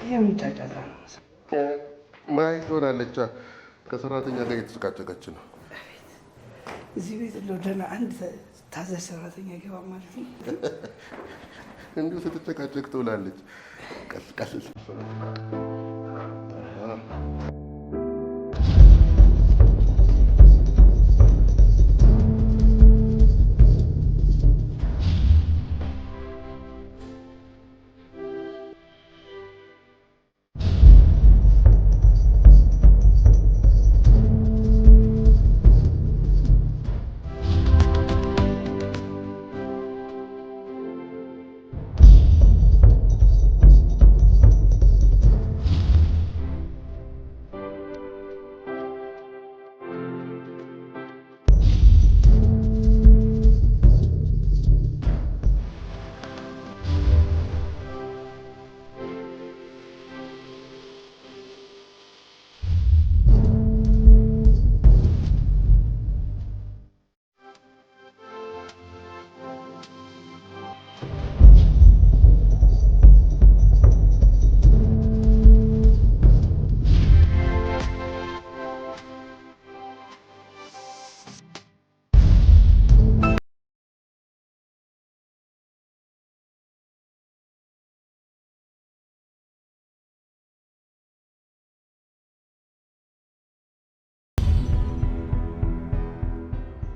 የምን ጫጫታ ነው? ማየት ሆናለች። ከሰራተኛ ጋር እየተጨቃጨቀች ነው። እዚህ ቤት እንደው ደህና አንድ ታዛዥ ሰራተኛ አይገባም ማለት ነው። እንዲሁ ስትጨቃጨቅ ትውላለች። ቀስ ቀስ።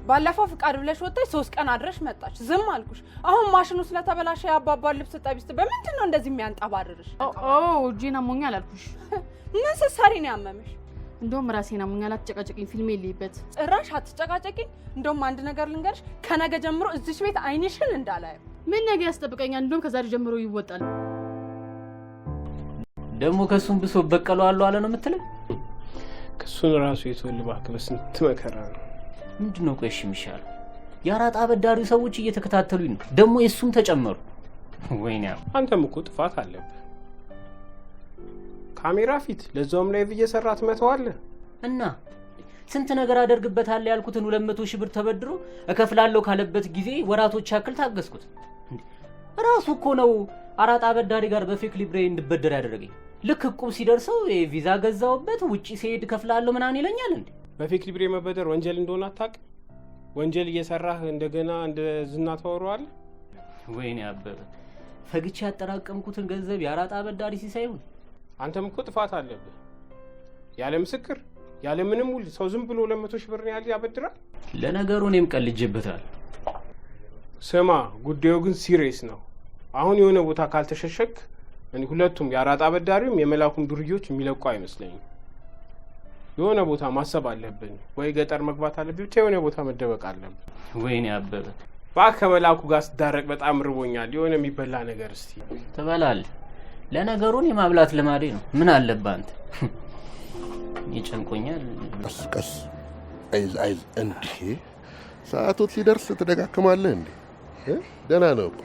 ባለፈው ፍቃድ ብለሽ ወጥተሽ 3 ቀን አድረሽ መጣች። ዝም አልኩሽ። አሁን ማሽኑ ስለተበላሸ የአባባን ልብስ ጠቢስት በምንድን ነው እንደዚህ የሚያንጠባርርሽ? ኦ፣ እጄን አሞኛል አልኩሽ። ምን ስትሰሪ ነው ያመመሽ? እንደውም ራሴን አሞኛል። አትጨቃጨቂኝ፣ ፊልሜ ልይበት። ጭራሽ አትጨቃጨቂኝ። እንደውም አንድ ነገር ልንገርሽ፣ ከነገ ጀምሮ እዚች ቤት አይንሽን እንዳላየው። ምን ነገ ያስጠብቀኛል? እንደውም ከዛሬ ጀምሮ ይወጣል። ደግሞ ከሱም ብሶ በቀለዋለሁ አለ ነው የምትለኝ? ክሱን ራሱ የተወል እባክህ፣ በስንት መከራ ነው። ምንድን ነው ቆይ እሺ የሚሻለው? የአራጣ አበዳሪው ሰዎች እየተከታተሉኝ ነው። ደግሞ የእሱም ተጨመሩ። ወይኔ። አንተም እኮ ጥፋት አለብህ። ካሜራ ፊት ለዛውም live እየሰራ ትመተዋለህ። እና ስንት ነገር አደርግበታለሁ ያልኩትን 200,000 ብር ተበድሮ እከፍላለሁ ካለበት ጊዜ ወራቶች ያክል ታገስኩት። ራሱ እኮ ነው አራጣ አበዳሪ ጋር በ fake ሊብሬ እንድበደር ያደረገኝ። ልክ እቁብ ሲደርሰው ቪዛ ገዛውበት፣ ውጪ ሲሄድ እከፍላለሁ ምናምን ይለኛል እንዴ። በ fake ሊብሬ መበደር ወንጀል እንደሆነ አታውቅም? ወንጀል እየሰራህ እንደገና እንደ ዝና ታወራዋለህ። ወይኔ አበበ፣ ፈግቼ ያጠራቀምኩትን ገንዘብ የአራጣ አበዳሪ ሲሳይ ይሁን። አንተም እኮ ጥፋት አለብህ። ያለ ምስክር ያለ ምንም ውል ሰው ዝም ብሎ 200,000 ብር ያህል ያበድራል? ለነገሩ እኔም ቀልጄበታል። ስማ፣ ጉዳዩ ግን serious ነው። አሁን የሆነ ቦታ ካልተሸሸክ እኔ ሁለቱም የአራጣ አበዳሪውም የመላኩም ዱርዬዎች የሚለቁ አይመስለኝም። የሆነ ቦታ ማሰብ አለብን፣ ወይ ገጠር መግባት አለብን፣ ብቻ የሆነ ቦታ መደበቅ አለብን። ወይኔ አበበ። እባክህ ከመላኩ ጋር ስዳረቅ በጣም ርቦኛል። የሆነ የሚበላ ነገር እስቲ። ትበላለህ። ለነገሩ እኔ ማብላት ልማዴ ነው። ምን አለብህ አንተ? ይጨንቆኛል። ቀስ ቀስ፣ አይዝ አይዝ። እንዴ፣ ሰዓቱ ሲደርስ ትደጋግማለህ እንዴ? እ? ደህና ነው እኮ።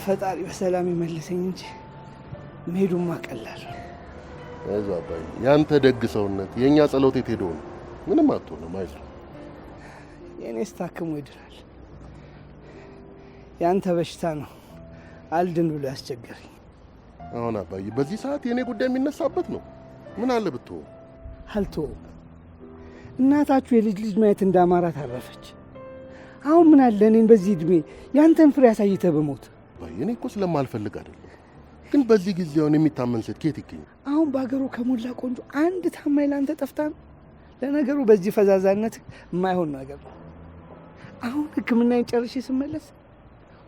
ፈጣሪ በሰላም ይመልሰኝ እንጂ መሄዱማ ቀላል ነው። አይዞህ አባዬ፣ ያንተ ደግ ሰውነት የእኛ ጸሎት የት ሄዶ ነው? ምንም አትሆንም። አይዞህ። የእኔስ ታክሞ ይድናል። የአንተ በሽታ ነው አልድን ብሎ ያስቸገረኝ። አሁን አባዬ በዚህ ሰዓት የእኔ ጉዳይ የሚነሳበት ነው? ምን አለ ብትሆን? አልተወውም። እናታችሁ የልጅ ልጅ ማየት እንዳማራት አረፈች። አሁን ምን አለ እኔን በዚህ እድሜ ያንተን ፍሬ አሳይተህ በሞት። አባዬ፣ እኔ እኮ ስለማልፈልግ አይደለም፣ ግን በዚህ ጊዜ አሁን የሚታመን ሴት ከየት ይገኛል? አሁን በሀገሩ ከሞላ ቆንጆ አንድ ታማኝ ለአንተ ጠፍታ ነው። ለነገሩ በዚህ ፈዛዛነት የማይሆን ነገር ነው። አሁን ሕክምናዬን ጨርሼ ስመለስ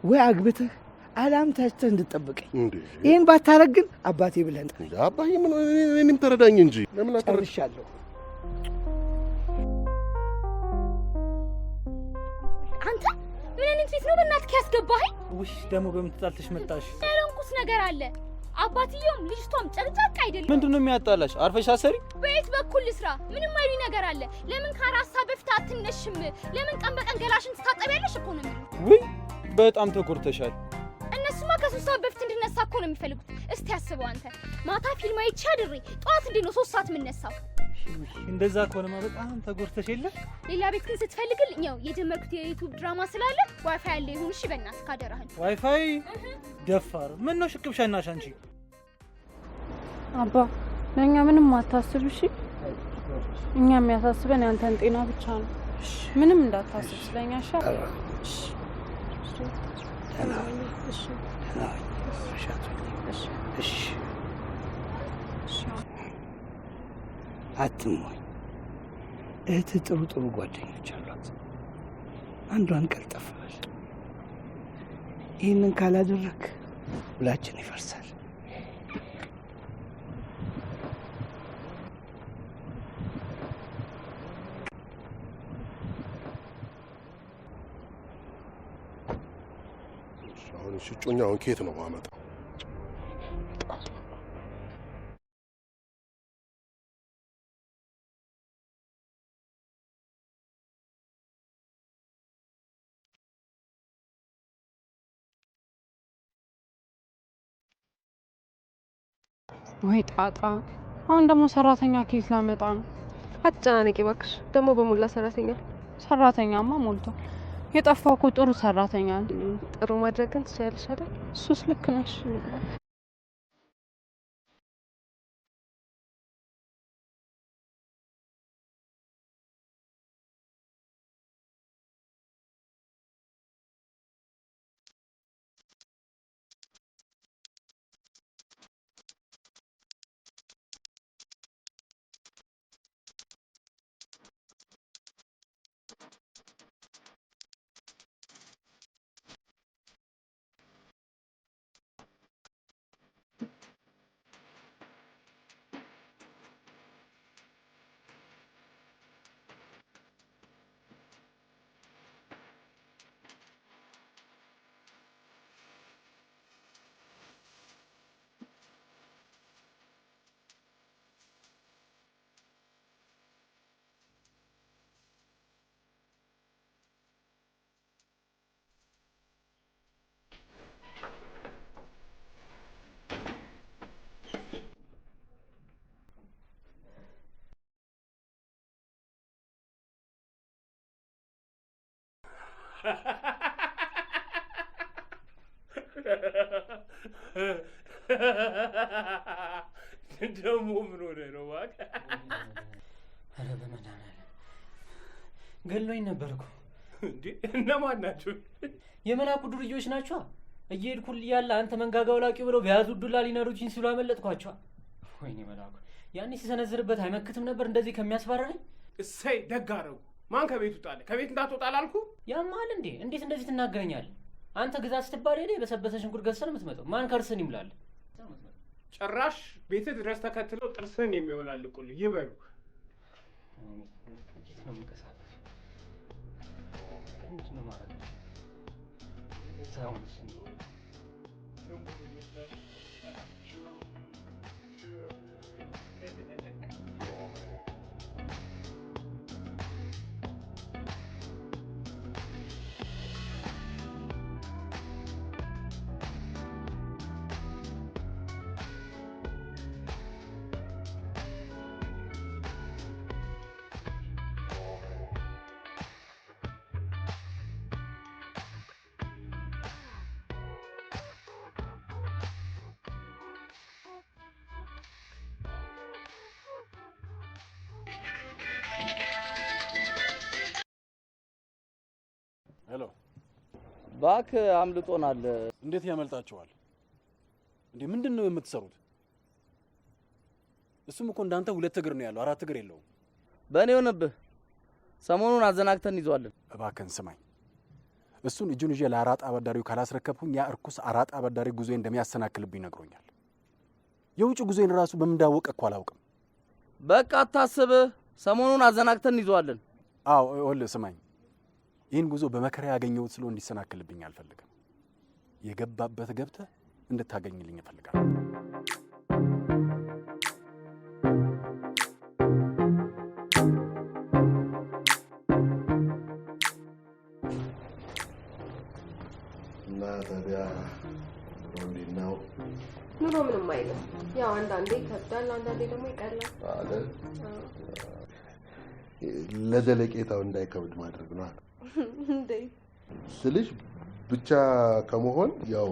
ወይ አግብተህ አላም ታጭተህ እንድትጠብቀኝ። እንዴ! ይህን ባታረግ ግን አባቴ ብለህ እንዴ አባዬ፣ ምን እኔንም ተረዳኝ እንጂ ለምን አትረዳኝ? ጨርሻለሁ። አንተ ምን አይነት ቤት ነው በእናትህ ያስገባኸኝ? ውይ፣ ደግሞ በምን ተጣልተሽ መጣሽ? ያልሆንኩት ነገር አለ። አባትየውም ልጅቷም ጨቅጫቅ አይደለም። ምንድን ነው የሚያጣላሽ? አርፈሽ አሰሪ። በየት በኩል ልስራ? ምንም አይሉኝ ነገር አለ። ለምን ከ4 ሰዓት በፊት አትነሽም? ለምን ቀን በቀን ገላሽን ትታጠቢያለሽ እኮ ነው የሚሉት። ውይ፣ በጣም ተጎድተሻል። እነሱማ ከ3 ሰዓት በፊት እንድነሳ እኮ ነው የሚፈልጉት። እስቲ አስበው አንተ፣ ማታ ፊልም አይቼ አድሬ ጠዋት እንዴት ነው 3 ሰዓት የምነሳው? እንደዛ ከሆነማ በጣም ተጎድተሽ የለ። ሌላ ቤት ግን ስትፈልግልኝ ያው የጀመርኩት የ YouTube ድራማ ስላለ ዋይፋይ ያለ ይሁን። እሺ በእናትህ ካደራህን። ዋይፋይ ደፋር። ምን ነው ሽቅብ ሸናሽ አንቺ? አባ ለእኛ ምንም አታስብ እሺ። እኛ የሚያሳስበን ያንተን ጤና ብቻ ነው። ምንም እንዳታስብ ስለኛ እሺ። እሺ ደህና ሁኚ፣ ደህና ሁኚ። እሺ እሺ፣ አትሞኝ። እህትህ ጥሩ ጥሩ ጓደኞች አሏት። አንዷን ቀልጠፍ በል። ይህንን ካላደረክ ሁላችን ይፈርሳል። አሁን እሺ፣ እጮኛውን ከየት ነው የማመጣው? ወይ ጣጣ! አሁን ደግሞ ሰራተኛ ከየት ላመጣ ነው? አትጨናነቂ እባክሽ። ደግሞ በሞላ ሰራተኛ ሰራተኛማ ሞልቷል። የጠፋው እኮ ጥሩ ሰራተኛ ነው። ጥሩ ማድረግ ግን ትችያለሽ አይደል? እሱስ ልክ ነሽ። ደግሞ ምን ሆነ ነው እባክህ? ኧረ በመድኃኒዓለም ገሎኝ ነበር እኮ። እንዴ እነማን ናቸው? የመላኩ ዱርዬዎች ናቸዋ። እየሄድኩልህ እያለ አንተ መንጋጋ አውላቂ ብለው በያዙት ዱላ ሊነሩኝ ሲሉ አመለጥኳቸዋ። ወይኔ መላኩ ያኔ ሲሰነዝርበት አይመክትም ነበር እንደዚህ ከሚያስፈራረኝ? እሰይ ደግ አደረጉ። ማን ከቤት ውጣ አለ? ከቤት እንዳትወጣ አላልኩ? ያማል እንዴ! እንዴት እንደዚህ ትናገረኛለህ? አንተ ግዛ ስትባል ሄደህ የበሰበሰ ሽንኩርት ገዝተህ ነው የምትመጣው። ማን ከርስን ይምላል? ጭራሽ ቤትህ ድረስ ተከትለው ጥርስህን የሚወላልቁልህ ይበሉ። እንዴት ነው የምንቀሳቀሰው? ምንድን ነው የማደርገው? እዛው Hello፣ እባክህ አምልጦናል። እንዴት ያመልጣቸዋል እንዴ? ምንድን ነው የምትሰሩት? እሱም እኮ እንዳንተ ሁለት እግር ነው ያለው፣ አራት እግር የለውም። በእኔ ሆነብህ። ሰሞኑን አዘናግተን ይዘዋለን። እባክህን ስማኝ፣ እሱን እጁን ይዤ ለአራጣ አበዳሪው ካላስረከብኩኝ ያ እርኩስ አራጣ አበዳሪ ጉዞዬን እንደሚያሰናክልብኝ ነግሮኛል። የውጭ ጉዞዬን ራሱ በምን እንዳወቀ እኮ አላውቅም። በቃ አታስብ፣ ሰሞኑን አዘናግተን ይዘዋለን። አዎ ይኸውልህ፣ ስማኝ፣ ይህን ጉዞ በመከራ ያገኘሁት ስለሆነ እንዲሰናክልብኝ አልፈልግም። የገባበት ገብተህ እንድታገኝልኝ እፈልጋለሁ። እና ታዲያ ኑሮ እንዴት ነው? ኑሮ ምንም አይልም። ያው አንዳንዴ ይከብዳል፣ አንዳንዴ ደግሞ ይቀላል። አይደል? ለዘለቄታው እንዳይከብድ ማድረግ ነው እንዴት ስልሽ ብቻ ከመሆን ያው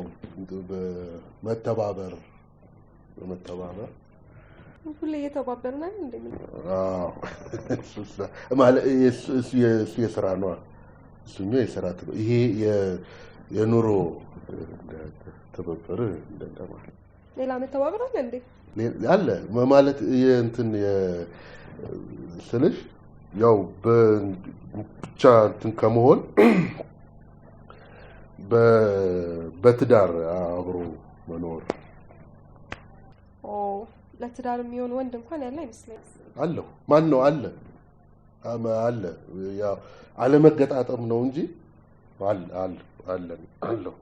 በመተባበር በመተባበር ሁሌ እየተባበርን አይደል እንዴ? ምን አዎ፣ እሱሳ ማለት እሱ የስራ ነዋ። እሱኛው የስራ ይሄ የኑሮ ትብብር እንደማለት። ሌላ መተባበር አለ እንዴ? አለ ማለት የእንትን ስልሽ ያው ብቻ እንትን ከመሆን በትዳር አብሮ መኖር። ኦ፣ ለትዳር የሚሆን ወንድ እንኳን ያለ አይመስለኝም። አለሁ ማን ነው አለ አለ ያው አለመገጣጠም ነው እንጂ አለ አለ አለ አለሁ።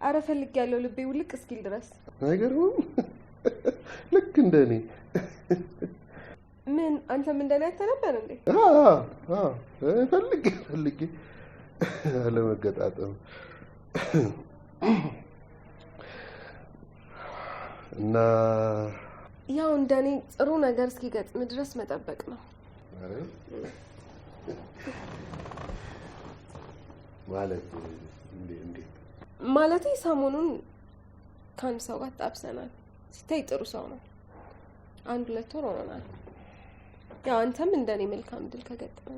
አረ ፈልጌያለሁ ልቤ ውልቅ እስኪል ድረስ። አይገርምም? ልክ እንደኔ። ምን አንተም እንደኔ አይተህ ነበር እንዴ? አዎ፣ ፈልጌ ፈልጌ አለመገጣጠም እና ያው እንደኔ ጥሩ ነገር እስኪገጥም ድረስ መጠበቅ ነው። ማለት እንዴት? ማለቴ ሰሞኑን ከአንድ ሰው ጋር ተጣብሰናል። ሲታይ ጥሩ ሰው ነው። 1-2 ወር ሆኖናል። ያው አንተም እንደኔ መልካም ድል ከገጠመ።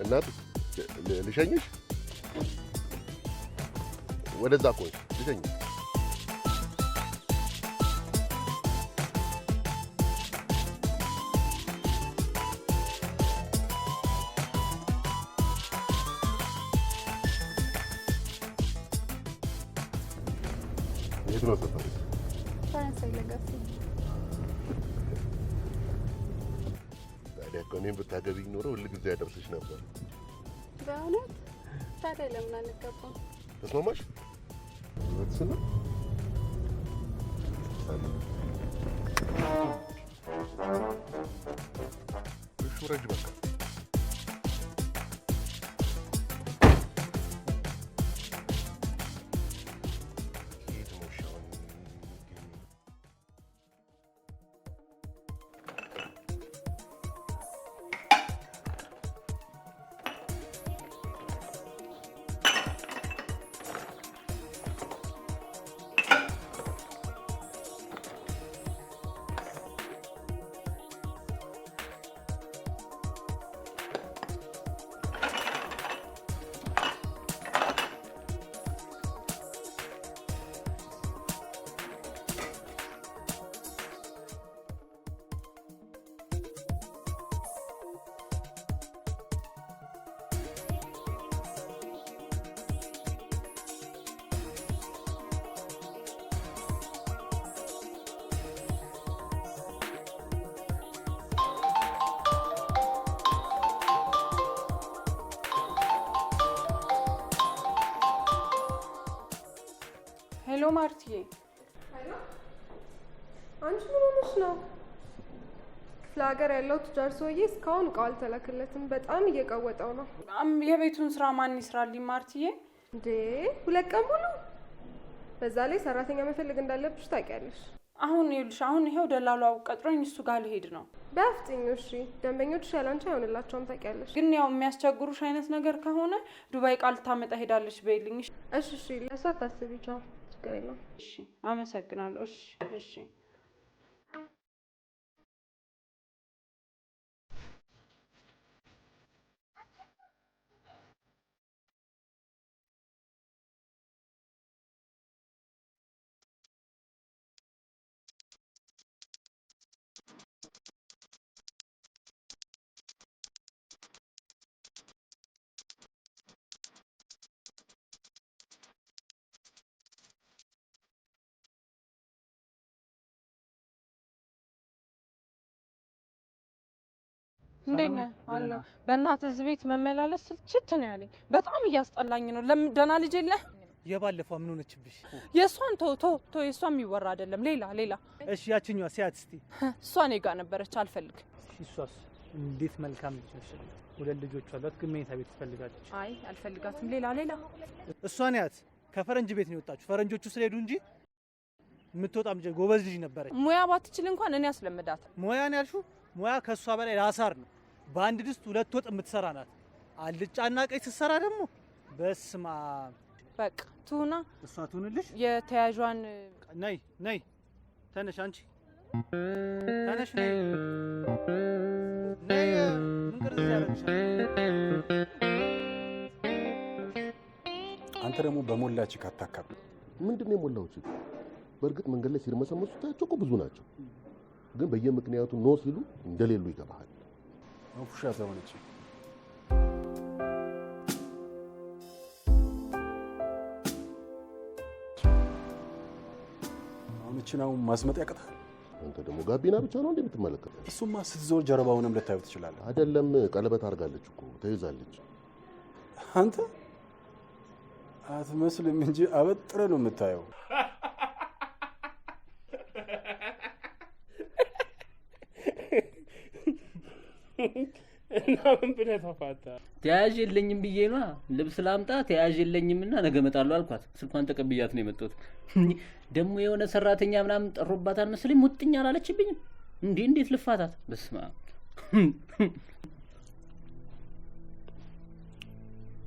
እናት ልሸኝሽ? ወደዛ እኮ ልሸኝሽ። የት ነው ሰፈርሽ? ፈረንሳይ ለጋሲ። ታዲያ እኮ እኔን ብታገቢኝ ኖሮ ሁል ጊዜ ያደርስሽ ነበር። በእውነት? ታዲያ ለምን አንገባም? ተስማማሽ? እውነትሽን ነው? እሺ ውረጅ በቃ። የት ነው እሺ አሁን የሚገኘው? Hello ማርትዬ። Hello፣ አንቺ ምን ሆነሽ ነው? ክፍለ ሀገር ያለው ቱጃር ሰውዬ እስካሁን እቃው አልተላከለትም። በጣም እየቀወጠው ነው። የቤቱን ስራ ማን ይስራልኝ ማርትዬ? እንዴ 2 ቀን ሙሉ። በዛ ላይ ሰራተኛ መፈለግ እንዳለብሽ ታውቂያለሽ። አሁን ይኸውልሽ፣ አሁን ይኸው ደላላው ቀጥሮኝ እሱ ጋር ልሄድ ነው። በፍጥኝ እሺ። ደንበኞችሽ ያላንቺ አይሆንላቸውም ታውቂያለሽ። ግን ያው የሚያስቸግሩሽ አይነት ነገር ከሆነ ዱባይ ቃል ልታመጣ ሄዳለች በይልኝ። እሺ እሺ፣ ለእሷ አታስቢ፣ ቻው። ችግር የለውም። እሺ፣ አመሰግናለሁ። እሺ እሺ። እንዴት ነህ? አለሁ። በእናትህ እዚህ ቤት መመላለስ ስልችት ነው ያለኝ። በጣም እያስጠላኝ ነው። ለምን ደህና ልጅ የለህ? የባለፈው ምን ሆነችብሽ? የእሷን ቶ ቶ ቶ የእሷ የሚወራ አይደለም። ሌላ ሌላ። እሺ ያችኛዋ ሲያት እስቲ። እሷ እኔ ጋር ነበረች፣ አልፈልግም። እሷስ? እንዴት መልካም ልጅ ነች! ሁለት ልጆች አሏት፣ ግን መኝታ ቤት ትፈልጋለች። አይ አልፈልጋትም። ሌላ ሌላ። እሷን ያት ከፈረንጅ ቤት ነው የወጣችው። ፈረንጆቹ ስለሄዱ እንጂ የምትወጣም ጎበዝ ልጅ ነበረች። ሙያ ባትችል እንኳን እኔ አስለምዳት። ሙያን ያልሽው ሙያ ከእሷ በላይ ላሳር ነው። በአንድ ድስት ሁለት ወጥ የምትሰራ ናት። አልጫና ቀይ ስትሰራ ደግሞ በስማ። በቃ ትሁና፣ እሷ ትሁንልሽ። የተያዧን ነይ ነይ፣ ተነሽ፣ አንቺ ተነሽ፣ ነይ ነይ። ምን ቅርጽ ያደርግሻል? አንተ ደግሞ በሞላ chick አታካብድ። ምንድን ነው የሞላው chick? በእርግጥ መንገድ ላይ ሲርመሰመሱ ታያቸው እኮ ብዙ ናቸው፣ ግን በየምክንያቱ no ሲሉ እንደሌሉ ይገባሃል። መንፉሻ ተሆነች። አሁን እችን አሁን ማስመጥ ያቅታል። አንተ ደግሞ ጋቢና ብቻ ነው እንዴ የምትመለከተው? እሱማ ስትዞር ጀርባውንም ልታየው ትችላለህ። አይደለም ቀለበት አድርጋለች እኮ ተይዛለች። አንተ አትመስልም እንጂ አበጥረህ ነው የምታየው። እና ምን ብለህ ተፋታ? ተያዥ የለኝም ብዬ ነዋ። ልብስ ላምጣ ተያዥ የለኝምና ነገ እመጣለሁ አልኳት። ስልኳን ተቀብያት ነው የመጣሁት። ደግሞ የሆነ ሰራተኛ ምናምን ጠሮባታል መሰለኝ፣ ሙጥኝ አላለችብኝም። እንዴ እንዴት ልፋታት? በስመ አብ።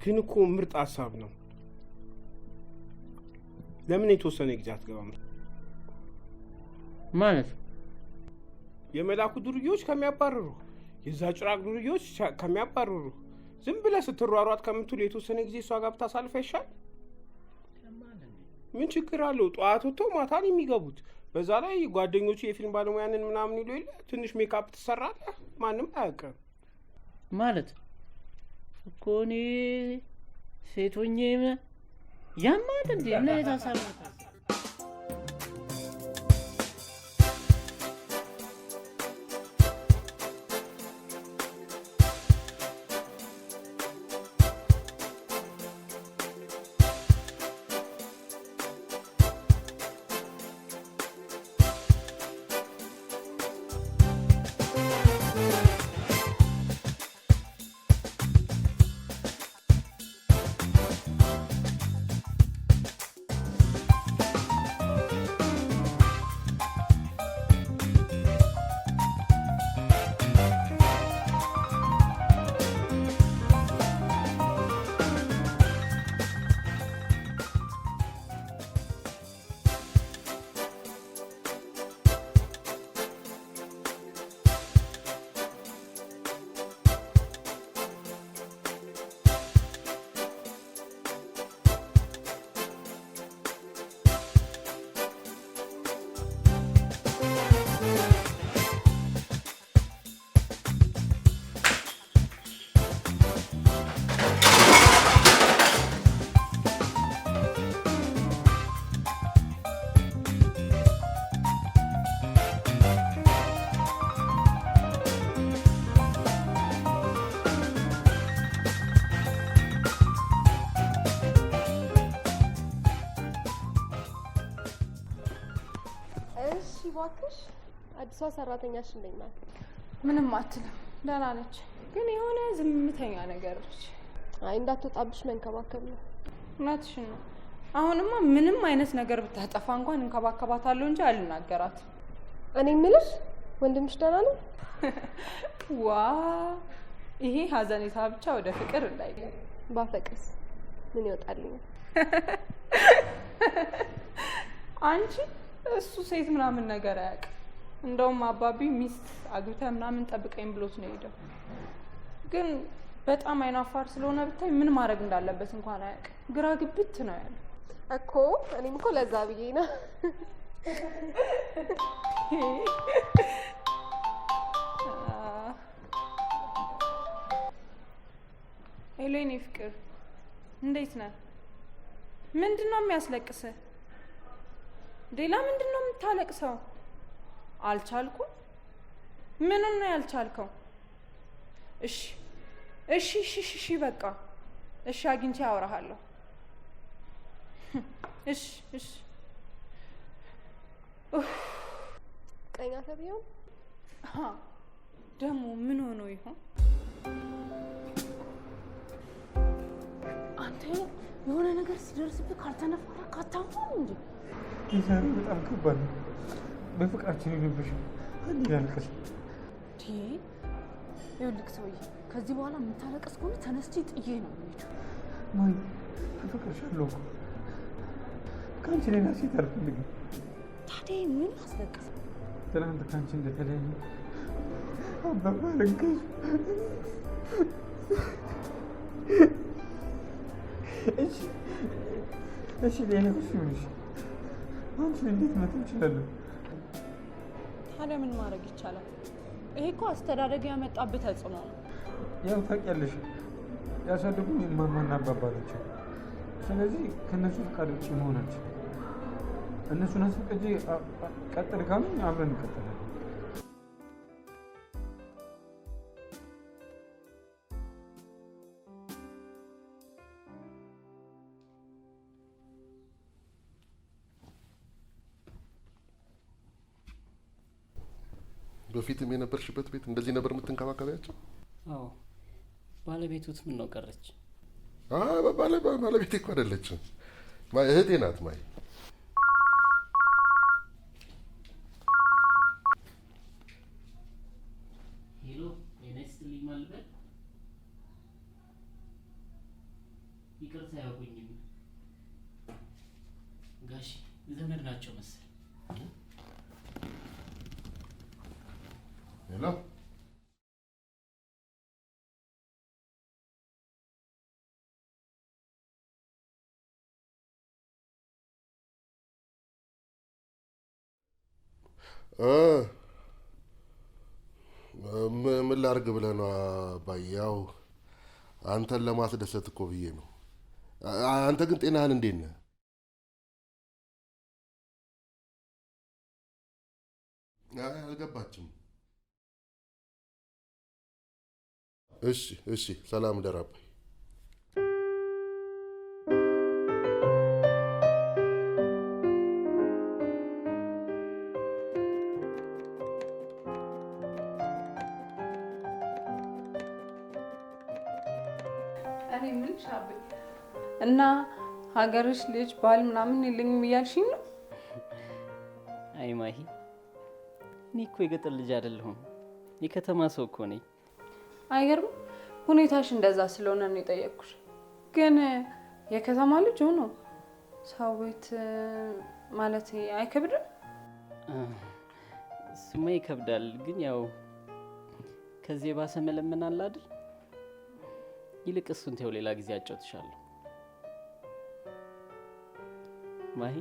ግን እኮ ምርጥ ሀሳብ ነው። ለምን የተወሰነ ጊዜ አትገባም? ማለት የመላኩ ዱርዬዎች ከሚያባርሩ፣ የዛ ጭራቅ ዱርዬዎች ከሚያባርሩ፣ ዝም ብለህ ስትሯሯጥ ከምትውል የተወሰነ ጊዜ እሷ ጋር ብታሳልፍ አይሻል? ምን ችግር አለው? ጠዋት ወጥተው ማታ ነው የሚገቡት። በዛ ላይ ጓደኞቹ የፊልም ባለሙያንን ምናምን ይሉ የለ፣ ትንሽ ሜካፕ ትሰራለህ፣ ማንም አያውቅም። ማለት እኮ እኔ ሴት ሆኜ ያማል እንዴ? ምን አይነት ሀሳብ ነው? እሺ እባክሽ፣ አዲሷ ሰራተኛሽ እንዴት ናት? ምንም አትልም፣ ደህና ነች። ግን የሆነ ዝምተኛ ነገር ነች። አይ እንዳትወጣብሽ መንከባከብ ነው። እውነትሽን ነው። አሁንማ ምንም አይነት ነገር ብታጠፋ እንኳን እንከባከባታለሁ እንጂ አልናገራትም። እኔ የምልሽ ወንድምሽ ደህና ነው? ዋ ይሄ ሀዘኔታ ብቻ ወደ ፍቅር እንዳይ። ባፈቅርስ ምን ይወጣልኛል? አንቺ እሱ ሴት ምናምን ነገር አያውቅም። እንደውም አባቢ ሚስት አግብተህ ምናምን ጠብቀኝ ብሎት ነው የሄደው። ግን በጣም አይናፋር ስለሆነ ብታይ ምን ማድረግ እንዳለበት እንኳን አያውቅም። ግራ ግብት ነው ያለው። እኮ እኔም እኮ ለዛ ብዬ ነው። Hello የኔ ፍቅር እንዴት ነህ? ምንድን ነው የሚያስለቅስህ? ሌላ ምንድን ነው የምታለቅሰው? አልቻልኩም። ምኑን ነው ያልቻልከው? እሺ እሺ እሺ እሺ እሺ በቃ እሺ፣ አግኝቼ አወራሃለሁ። እሺ እሺ። ቀኛ ተብዬው ደግሞ ምን ሆኖ ይሆን? አንተ የሆነ ነገር ሲደርስብህ ካልተነፋረክ አታምንም እንዴ? የዛሬው በጣም ከባድ ነው። በፍቅራችን የለብሽ አንድ ላልቅስ። ይኸውልህ ሰውዬ፣ ከዚህ በኋላ የምታለቅስ ከሆነ ተነስቼ ጥዬ ነው የምሄደው። ማይ አፈቅርሻለሁ እኮ፣ ከአንቺ ሌላ ሴት አልፈልግም። ታዲያ ምን አስለቅስ? ትናንት ከአንቺ እንደተለያየ አባባ አለቀሱ። እሺ እሺ፣ ሌላው ይሁንሽ፣ አንቺን እንዴት መተው እችላለሁ? ታዲያ ምን ማድረግ ይቻላል? ይሄ እኮ አስተዳደግ ያመጣብህ ተጽዕኖ ነው። ያው ታውቂያለሽ፣ ያሳደጉኝ እማማና አባባ ናቸው። ስለዚህ ከእነሱ ፈቃድ ውጭ መሆን አልችልም። እነሱን አስፈቅጄ ቀጥል ካሉኝ አብረን እንቀጥላለን። በፊትም የነበርሽበት ቤት እንደዚህ ነበር የምትንከባከቢያቸው? አዎ። ባለቤቱት ምን ነው ቀረች? ባለቤቴ እኮ አይደለችም፣ እህቴ ናት። ማይ Hello፣ ጤና ይስጥልኝ ማልበል። ይቅርታ አያውቁኝም ጋሽ፣ ዘመድ ናቸው መሰል። Hello፣ ምን ላድርግ ብለህ ነው አባዬ? ያው አንተን ለማስደሰት እኮ ብዬ ነው። አንተ ግን ጤናህን እንዴት ነህ? አይ አልገባችም። እሺ እሺ፣ ሰላም እደር አባዬ። እኔ የምልሽ አቤ፣ እና ሀገርሽ ልጅ ባል ምናምን የለኝም እያልሽኝ ነው? አይ ማሂ፣ እኔ እኮ የገጠር ልጅ አይደለሁም፣ የከተማ ሰው እኮ ነኝ። አይገርም? ሁኔታሽ እንደዛ ስለሆነ ነው የጠየቅኩሽ። ግን የከተማ ልጅ ሆኖ ሰው ቤት ማለት አይከብድም? እሱማ ይከብዳል፣ ግን ያው ከዚህ የባሰ መለመን አለ አይደል? ይልቅ እሱን ተይው፣ ሌላ ጊዜ አጫውትሻለሁ። ማሂ፣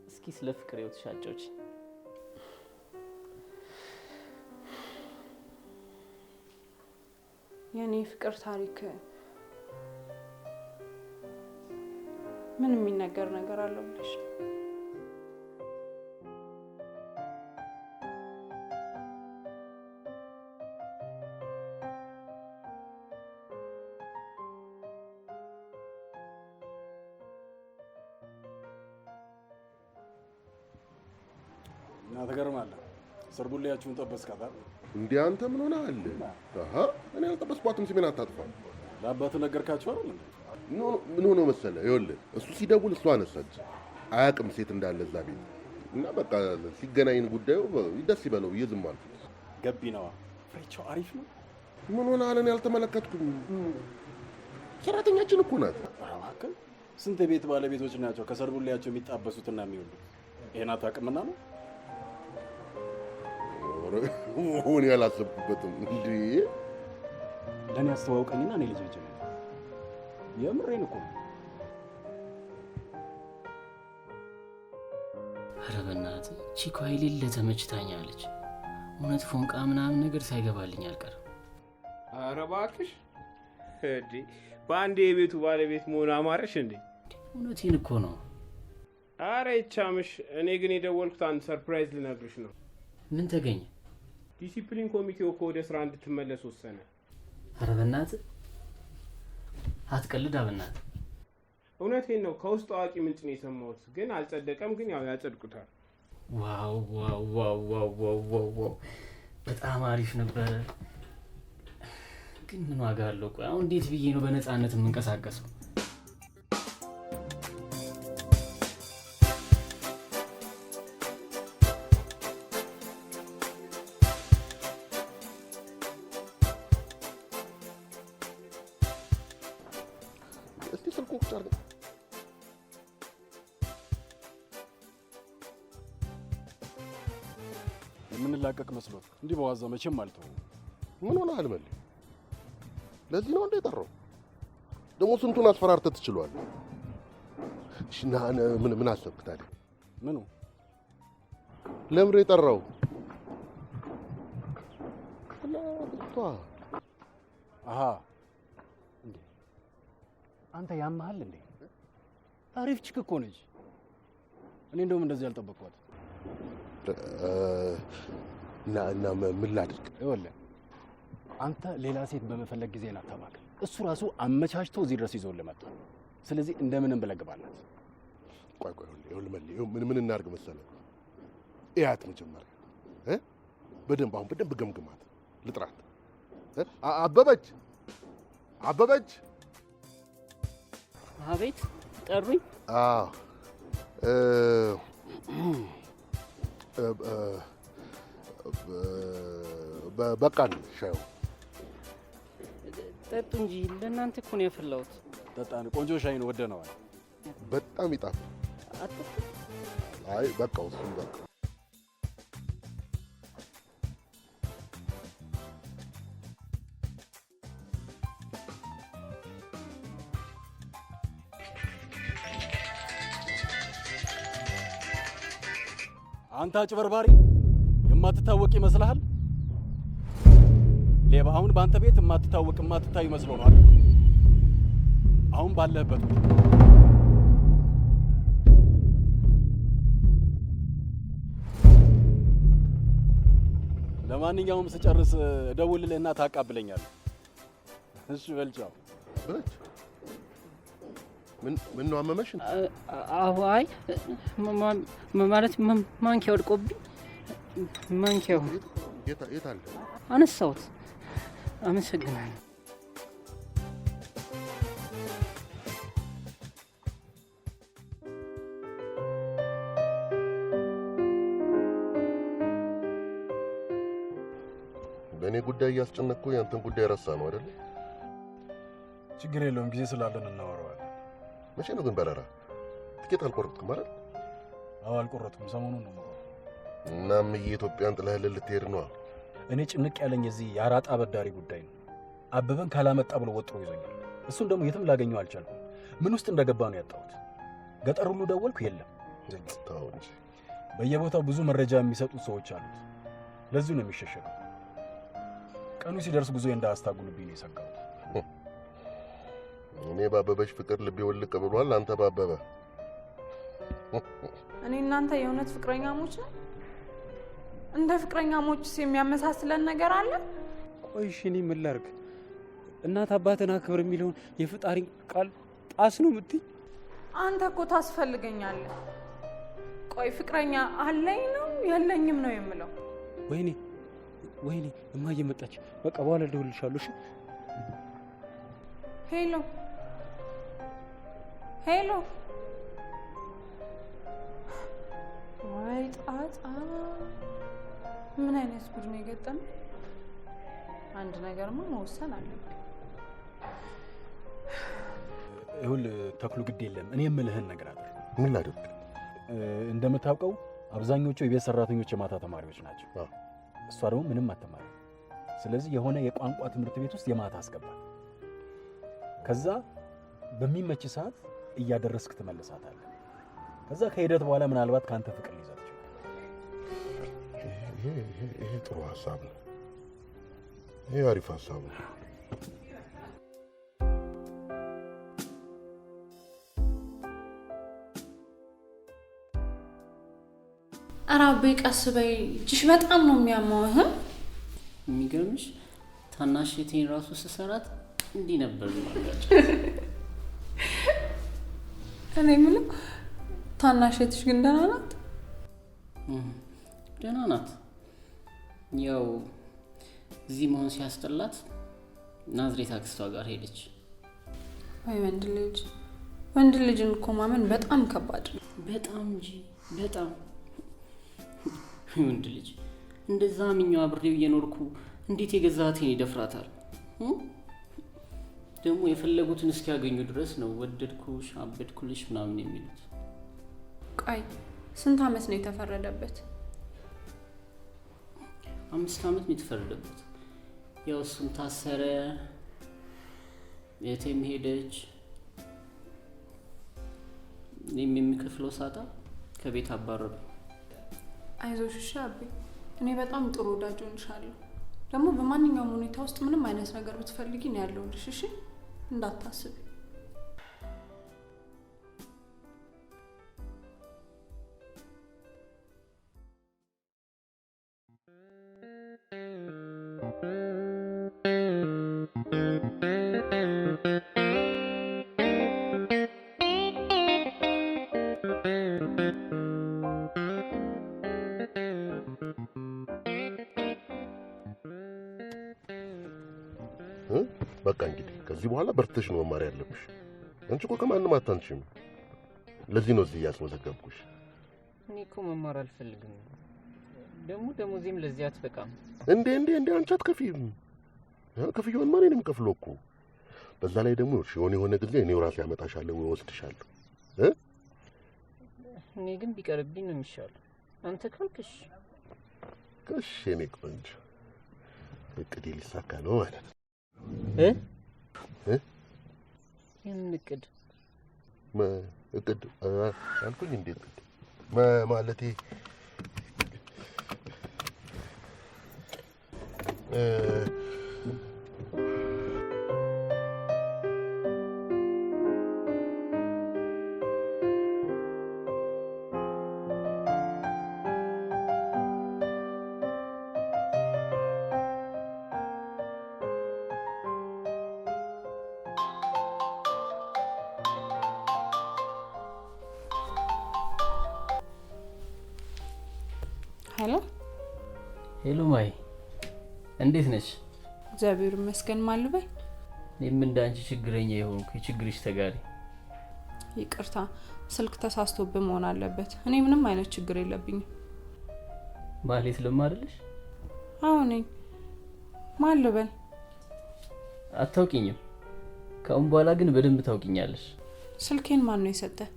እስኪ ስለ ፍቅር ህይወትሽ አጫውቺኝ። የኔ ፍቅር ታሪክ ምን የሚነገር ነገር አለው ብለሽ ነው? እና ትገርማለህ፣ ሰርጉሌያችሁን ጠበስካት አይደል? እንዴ አንተ ምን ሆነሃል? አሃ እኔ አልጠበስኳትም። ስሜን አታጥፋ። ለአባትህ ነገርካቸው አይደል እንዴ? ምን ሆኖ መሰለህ፣ ይኸውልህ እሱ ሲደውል እሷ አነሳች። አያውቅም ሴት እንዳለ እዛ ቤት እና በቃ ሲገናኝን ጉዳዩ ደስ ይበለው ብዬ ዝም አልኩት። ገቢ ነዋ። ፍሬቻው አሪፍ ነው። ምን ሆነሃል? እኔ አልተመለከትኩም። ሰራተኛችን እኮ ናት። ኧረ እባክህ፣ ስንት የቤት ባለቤቶች ናቸው ከሰርጉሌያቸው የሚጣበሱትና የሚወልዱት? ይሄን አታውቅምና ነው። እኔ አላሰብኩበትም። እንዴ ለእኔ አስተዋውቀኝና እኔ ልጅ ልጅ የምሬን እኮ ነው። ኧረ በእናትህ ቺኳ የሌለ ተመችታኛለች። እውነት ፎንቃ ምናምን ነገር ሳይገባልኝ አልቀርም። ኧረ እባክሽ እንዴ፣ በአንዴ የቤቱ ባለቤት መሆን አማረሽ እንዴ? እውነቴን እኮ ነው። ኧረ ይቻምሽ። እኔ ግን የደወልኩት አንድ surprise ልነግርሽ ነው። ምን ተገኘ? ዲሲፕሊን ኮሚቴው እኮ ወደ ስራ እንድትመለስ ወሰነ። ኧረ በእናትህ አትቀልድ። በእናትህ እውነቴን ነው። ከውስጥ አዋቂ ምንጭ ነው የሰማሁት። ግን አልጸደቀም። ግን ያው ያጸድቁታል። Wow wow wow wow wow wow wow! በጣም አሪፍ ነበረ። ግን ምን ዋጋ አለው? ቆይ አሁን እንዴት ብዬ ነው በነፃነት የምንቀሳቀሰው? እስቲ ስልኩን ቁጭ አድርገን። የምንላቀቅ መስሎት እንዲህ በዋዛ መቼም አልተውም። ምን ሆነሃል መሌ? ለዚህ ነው እንደ የጠራው? ደግሞ ስንቱን አስፈራርተህ ትችለዋለህ። እሺ እና ምን አሰብክ ታዲያ? ምኑ? ለምንድን ነው የጠራው? ልጅቷ። አሃ፣ እንዴ አንተ ያመሃል እንዴ? አሪፍ chick እኮ ነች። እኔ እንደውም እንደዚህ ያልጠበቅኳት። እና ምን ላድርግ? ይኸውልህ አንተ ሌላ ሴት በመፈለግ ጊዜህን አታባክን። እሱ ራሱ አመቻችቶ እዚህ ድረስ ይዞልህ መጥቷል። ስለዚህ እንደምንም ብለህ ግባላት። ቆይ ቆይ፣ ይኸውልህ መሌ፣ ይኸው ምን እናድርግ መሰለህ? እያት መጀመሪያ እ በደንብ አሁን በደንብ ገምግማት። ልጥራት። አበበች አበበች። አቤት፣ ጠሩኝ? አዎ፣ በቃን ሻዩ። ጠጡ እንጂ፣ ለእናንተ እኮ ነው ያፈላሁት። ጠጣን። ቆንጆ ሻይ ነው፣ ወደነዋል። በጣም ይጣፍጣል። አትጠጡ? አይ በቃ እሱም በቃ። አንተ አጭበርባሪ፣ የማትታወቅ ይመስልሃል? ሌባ፣ አሁን በአንተ ቤት የማትታወቅ የማትታይ መስሎ ነው አይደል? አሁን ባለህበት ቦታ ለማንኛውም ስጨርስ እደውልልህና ታቃብለኛለህ። እሺ በል ቻው። አበበች፣ ምን ነው አመመሽ? አዎ፣ አይ ማለት ማንኪያ ወድቆብኝ ማንኪያው የት አለ? አነሳሁት። አመሰግናለሁ። በእኔ ጉዳይ እያስጨነቅኩ ያንተን ጉዳይ ረሳ ነው አይደል? ችግር የለውም፣ ጊዜ ስላለን እናወራዋለን። መቼ ነው ግን በረራ? ትኬት አልቆረጥኩም አይደል? አዎ አልቆረጥኩም፣ ሰሞኑን ነው የምቆርጠው። እናም የኢትዮጵያን ጥለህልን ልትሄድ ነው? እኔ ጭንቅ ያለኝ የዚህ የአራጣ አበዳሪ ጉዳይ ነው። አበበን ካላመጣ ብሎ ወጥሮ ይዞኛል። እሱን ደግሞ የትም ላገኘው አልቻልኩም። ምን ውስጥ እንደገባ ነው ያጣሁት። ገጠር ሁሉ ደወልኩ፣ የለም። ተው እንጂ። በየቦታው ብዙ መረጃ የሚሰጡት ሰዎች አሉት። ለዚሁ ነው የሚሸሸገው። ቀኑ ሲደርስ ጉዞ እንዳያስታጉልብኝ ነው የሰጋሁት። እኔ ባበበች ፍቅር ልቤ ውልቅ ብሏል። አንተ ባበበ። እኔ እናንተ የእውነት ፍቅረኛሞች ነን? እንደ ፍቅረኛሞችስ የሚያመሳስለን ነገር አለ? ቆይ እሺ እኔ ምን ላድርግ? እናት አባትን አክብር የሚለውን የፈጣሪን ቃል ጣስ ነው የምትይ? አንተ እኮ ታስፈልገኛለህ። ቆይ ፍቅረኛ አለኝ ነው የለኝም ነው የምለው? ወይኔ ወይኔ፣ እማዬ መጣች። በቃ በኋላ እደውልልሻለሁ። እሺ? Hello hello። ወይ ጣጣ! ምን አይነት ጉድ ነው የገጠመኝ? አንድ ነገርማ መወሰን አለብኝ። ይኸውልህ ተክሉ፣ ግድ የለም እኔ የምልህን ነገር አድርግ። ምን ላድርግ? እንደምታውቀው አብዛኞቹ የቤት ሰራተኞች የማታ ተማሪዎች ናቸው። እሷ ደግሞ ምንም አትማርም። ስለዚህ የሆነ የቋንቋ ትምህርት ቤት ውስጥ የማታ አስገባት። ከዛ በሚመች ሰዓት እያደረስክ ትመልሳታለህ። ከዛ ከሂደት በኋላ ምናልባት ካንተ ፍቅር ሊይዛት ይችላል። ይሄ ጥሩ ሀሳብ ነው። ይሄ አሪፍ ሀሳብ ነው። ኧረ አቤ ቀስ በይ፣ እጅሽ በጣም ነው የሚያመው። እህ የሚገርምሽ ታናሽ እህቴን ራሱ ስሰራት እንዲህ ነበር የማጋጨው። እኔ የምለው ታናሽ እህትሽ ግን ደህና ናት? ደህና ናት። ያው እዚህ መሆን ሲያስጠላት ናዝሬት አክስቷ ጋር ሄደች። ወይ ወንድ ልጅ፣ ወንድ ልጅን እኮ ማመን በጣም ከባድ ነው። በጣም እንጂ በጣም። ወንድ ልጅ እንደዛ አምኜው አብሬው እየኖርኩ እንዴት የገዛ እህቴን ይደፍራታል? ደግሞ የፈለጉትን እስኪያገኙ ድረስ ነው ወደድኩሽ፣ አበድኩልሽ ምናምን የሚሉት። ቆይ ስንት አመት ነው የተፈረደበት? 5 አመት ነው የተፈረደበት። ያው እሱም ታሰረ፣ እህቴም ሄደች። እኔም የሚከፍለው ሳጣ ከቤት አባረሩ። አይዞሽ እሺ አቤ፣ እኔ በጣም ጥሩ ወዳጅ ሆንሻለሁ። ደግሞ በማንኛውም ሁኔታ ውስጥ ምንም አይነት ነገር ብትፈልጊ ነው ያለሁልሽ። እሺ እንዳታስቢ። በቃ እንግዲህ ከዚህ በኋላ በርትተሽ ነው መማር ያለብሽ። አንቺ እኮ ከማንም አታንሺም። ለዚህ ነው እዚህ ያስመዘገብኩሽ። እኔ እኮ መማር አልፈልግም። ደግሞ ደሞዜም ለዚህ አትበቃም። እንዴ እንዴ እንዴ አንቺ አትከፊም። ክፍያውን ማን ነው የሚከፍለው እኮ? በዛ ላይ ደግሞ የሆነ የሆነ ጊዜ እኔው ራሴ አመጣሻለሁ ወይ ወስድሻለሁ። እኔ ግን ቢቀርብኝ ነው የሚሻለው። አንተ ካልክሽ እሺ የኔ ቆንጆ፣ እቅዴ ሊሳካ ነው ማለት ነው። የምን እቅድ? እቅድ አልኩኝ እንዴ? እቅድ ማለቴ Hello Hello፣ ማይ እንዴት ነሽ? እግዚአብሔር ይመስገን። ማን ልበል? እኔም እንደ አንቺ ችግረኛ የሆንኩ የችግርሽ ተጋሪ። ይቅርታ ስልክ ተሳስቶብህ መሆን አለበት። እኔ ምንም አይነት ችግር የለብኝም። ማህሌት ለማ አይደለሽ? አዎ ነኝ። ማን ልበል? አታውቂኝም። ከአሁን በኋላ ግን በደንብ ታውቂኛለሽ። ስልኬን ማን ነው የሰጠህ?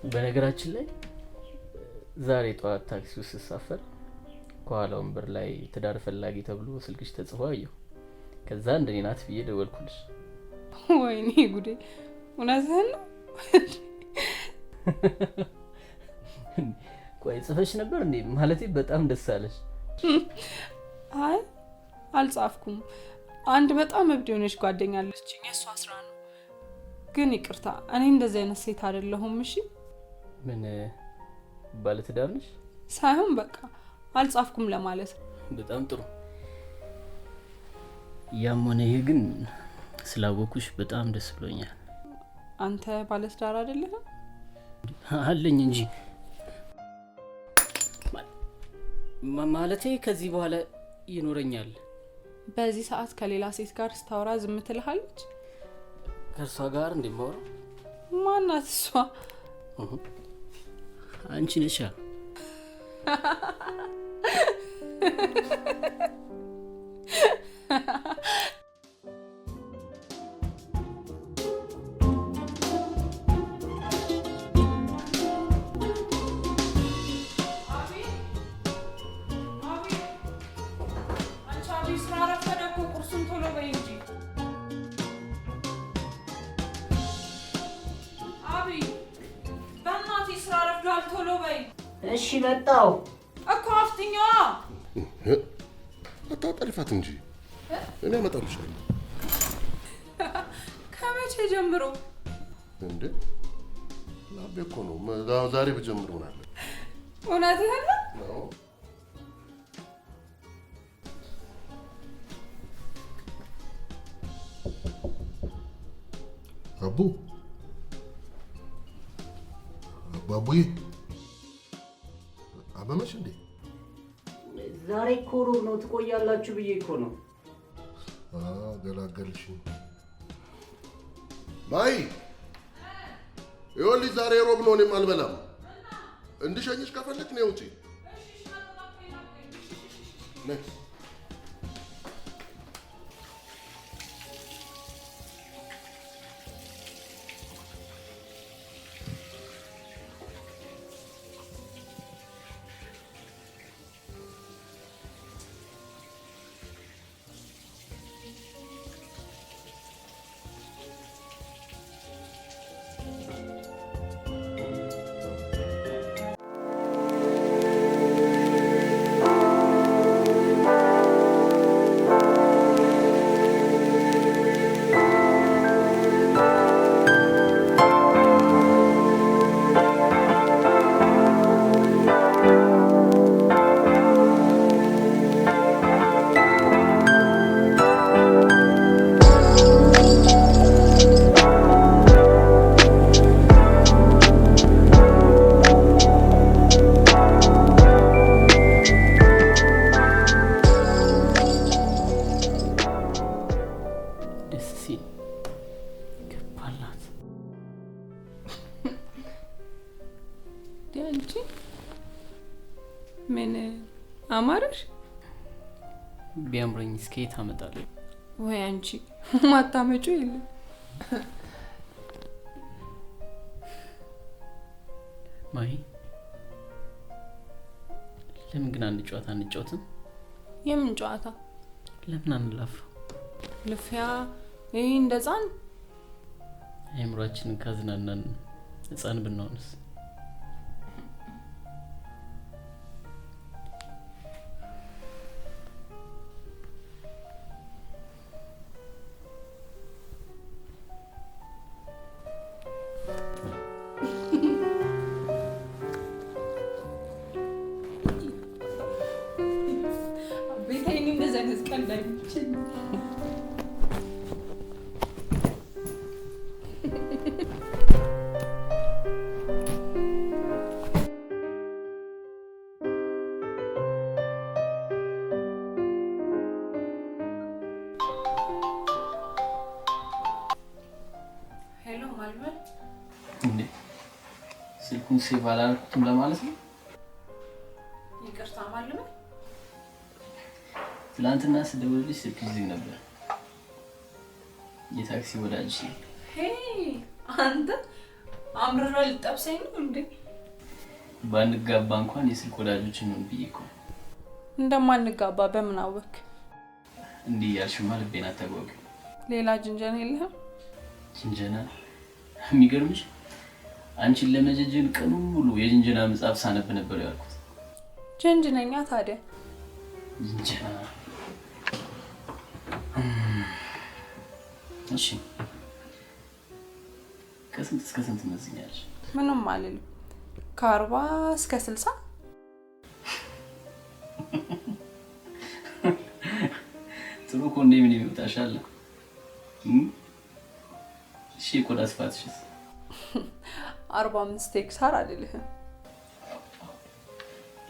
በነገራችን ላይ ዛሬ ጠዋት ታክሲ ውስጥ ስሳፈር ከኋላ ወንበር ላይ ትዳር ፈላጊ ተብሎ ስልክሽ ተጽፎ አየሁ። ከዛ እንደኔ ናት ብዬ ደወልኩልሽ። ወይኔ ጉዴ፣ እውነትህን ነው? ቆይ ጽፈሽ ነበር እንዴ? ማለቴ በጣም ደስ አለሽ። አይ አልጻፍኩም። አንድ በጣም እብድ የሆነች ጓደኛ አለችኝ፣ የእሷ ስራ ነው። ግን ይቅርታ እኔ እንደዚህ አይነት ሴት አይደለሁም። እሺ። ምን ባለትዳር ነሽ? ሳይሆን በቃ አልጻፍኩም ለማለት ነው። በጣም ጥሩ። ያም ሆነ ይህ ግን ስላወኩሽ በጣም ደስ ብሎኛል። አንተ ባለትዳር አይደለህም? አለኝ እንጂ ማለቴ ከዚህ በኋላ ይኖረኛል። በዚህ ሰዓት ከሌላ ሴት ጋር ስታወራ ዝም ትልሃለች? ከእርሷ ጋር እንደማወራው? ማናት እሷ? አንቺ ነሻ። እሺ መጣሁ እኮ። አፍጥኛዋ አታጠልፋት እንጂ እኔ አመጣልሻለሁ። ከመቼ ጀምሮ እንዴ? ላቤ እኮ ነው። ዛሬ ብጀምር ምን አለ? እውነትህን ነው? አቡ አባቡዬ፣ ዛሬ እኮ ሮብ ነው፣ ትቆያላችሁ ብዬ እኮ ነው። ገላገልሽኝ። ማይ ይኸውልሽ፣ ዛሬ ሮብ ነው፣ እኔም አልበላም። እንድሸኝሽ ከፈለግሽ ነይ ውጪ። ነይ። ደስ ሲል ገባላት። አንቺ ምን አማረሽ? ቢያምረኝ እስከ የት አመጣለሁ? ወይ አንቺ ማታመጪው የለም። ማሂ፣ ለምን ግን አንድ ጨዋታ አንጫወትም? የምን ጨዋታ? ለምን አንላፋ? ልፊያ? ይህ እንደ ህፃን? አእምሯችንን ካዝናናን ህፃን ብንሆንስ? ቤታዬን እንደዚህ አይነት ቀልድ አይመቸኝም። Hello ማልበል። እንዴ፣ ስልኩን save አላደረኩትም ለማለት ነው? ይቅርታ ማልበል። ትናንትና ስደውልልሽ ስልክሽ ዝግ ነበር። የታክሲ ወዳጅሽ ነኝ። Hey አንተ፣ አምርራ ልጠብሰኝ ነው እንዴ? ባንጋባ እንኳን የስልክ ወዳጆች እንሁን ብዬ እኮ ነው። እንደማንጋባ በምን አወክ? እንዲህ እያልሽማ ልቤን አታጓጊው። ሌላ ጅንጀና የለህም? ጅንጀና? የሚገርምሽ አንቺን ለመጀጀን ቀኑን ሙሉ የጅንጀና መጽሐፍ ሳነብ ነበር ያልኩት። ጀንጅነኛ ታዲያ። ጅንጀና። እሺ፣ ከስንት እስከ ስንት ትመዝኛለሽ? ምንም አልልም። ከ40 እስከ 60። ጥሩ ኮንዶሚኒየም ይወጣሻል። እሺ፣ የቆዳ ስፋትሽስ? 45 ሄክታር አልልህም።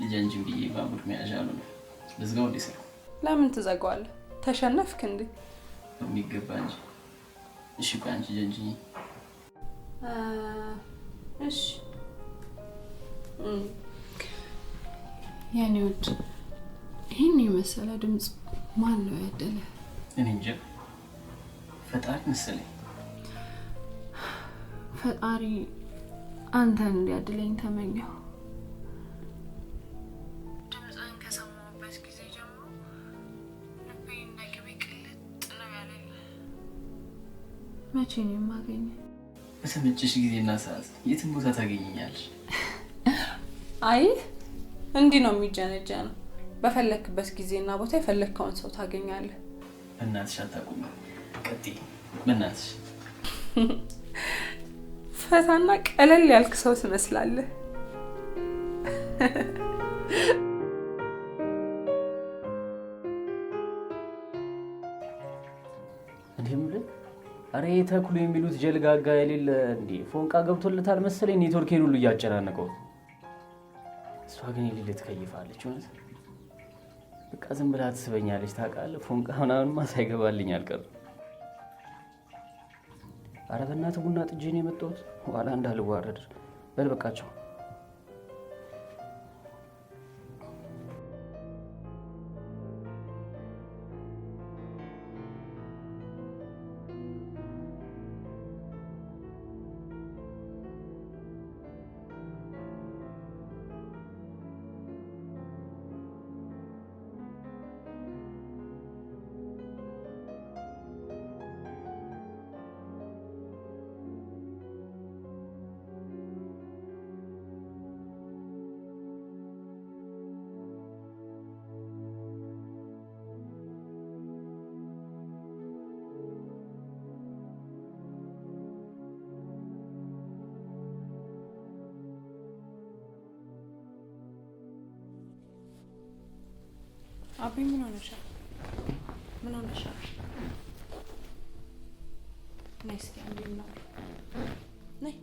ልጃንጅን ብዬ ባቡር መያዣ አልሆነ። ልዝጋው እንዴ ስልኩ? ለምን ትዘጋዋለህ? ተሸነፍክ እንዴ? በሚገባ እንጂ። እሺ ቆይ አንቺ ጀንጅኝ። እሺ የኔ ውድ፣ ይህን የመሰለ ድምፅ ማን ነው ያደለ? እኔ እንጃ፣ ፈጣሪ መሰለኝ። ፈጣሪ አንተን እንዲያድለኝ ተመኘሁ። ድምፅህን ከሰማሁበት ጊዜ ጀምሮ ልቤ እንደ ቅቤ ቅልጥ ነው ያለኝ። መቼ ነው የማገኘው? በተመቸሽ ጊዜና ሰዓት የትም ቦታ ታገኘኛለሽ። አይ፣ እንዲህ ነው የሚጀነጀነው። በፈለክበት ጊዜና ቦታ የፈለግከውን ሰው ታገኛለህ። በእናትሽ አታቁሚ፣ ቀጥይ። በእናትሽ። ፈታና ቀለል ያልክ ሰው ትመስላለህ። እንዴ የምልህ፣ ኧረ ተክሉ የሚሉት ጀልጋጋ የሌለ እንዴ ፎንቃ ገብቶለታል መሰለኝ፣ ኔትወርኬን ሁሉ እያጨናነቀው። እሷ ግን የሌለ ትከይፋለች። እውነት በቃ ዝም ብላ ትስበኛለች ታውቃለህ። ፎንቃ ምናምንማ ሳይገባልኝ አልቀርም። ኧረ በእናትህ ቡና ጥጄ ነው የመጣሁት፣ ኋላ እንዳልዋረድ። በል በቃቸው። አቤ ምን ሆነሻል? ምን ሆነሻል? ነይ እስኪ አንዴ እናውራ። ነይ።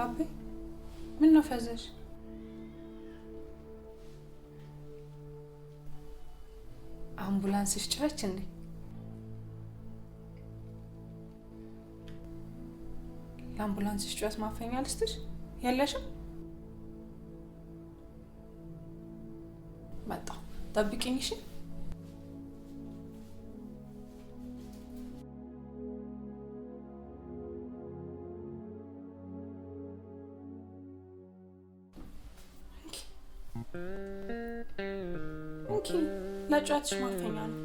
አቤ ምን ነው ፈዘሽ? አምቡላንስሽ ጮኸች እንዴ? ለአምቡላንስሽ ጩኸት ማፈኛ ልስጥሽ? የለሽም? መጣሁ፣ ጠብቂኝ እሺ። እንኪ ለጩኸትሽ ማፈኛ ነው።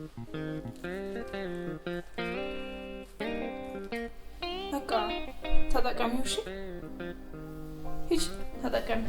በቃ ተጠቀሚው። እሺ ሂጂ ተጠቀሚ።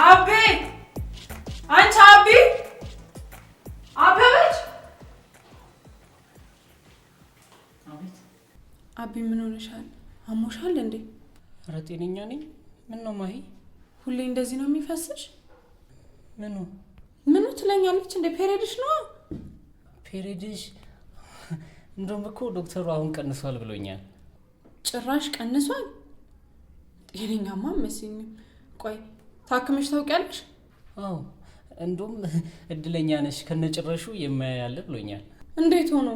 አቤ አንቺ አቤ አበበች። አቤ ምን ሆነሻል? አሞሻል እንዴ? ኧረ ጤነኛ ነኝ። ምን ነው ማሂ? ሁሌ እንደዚህ ነው የሚፈስሽ? ምኑ ምኑ ትለኛለች እንዴ? Period ሽ ነው። Period ሽ እንደውም እኮ ዶክተሩ አሁን ቀንሷል ብሎኛል። ጭራሽ ቀንሷል? ጤነኛማ አትመስይኝም። ቆይ ታክመሽ ታውቂያለሽ? አዎ፣ እንደውም እድለኛ ነሽ ከነጭራሹ የማያያለ ብሎኛል። እንዴት ሆኖ?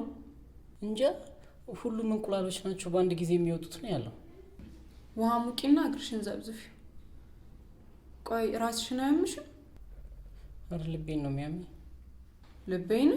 እንጃ፣ ሁሉም እንቁላሎች ናቸው በአንድ ጊዜ የሚወጡት ነው ያለው። ውሃ ሙቂና እግርሽን ዘብዝፊው። ቆይ ራስሽን አያምሽም? ኧረ ልቤን ነው የሚያመኝ። ልቤን?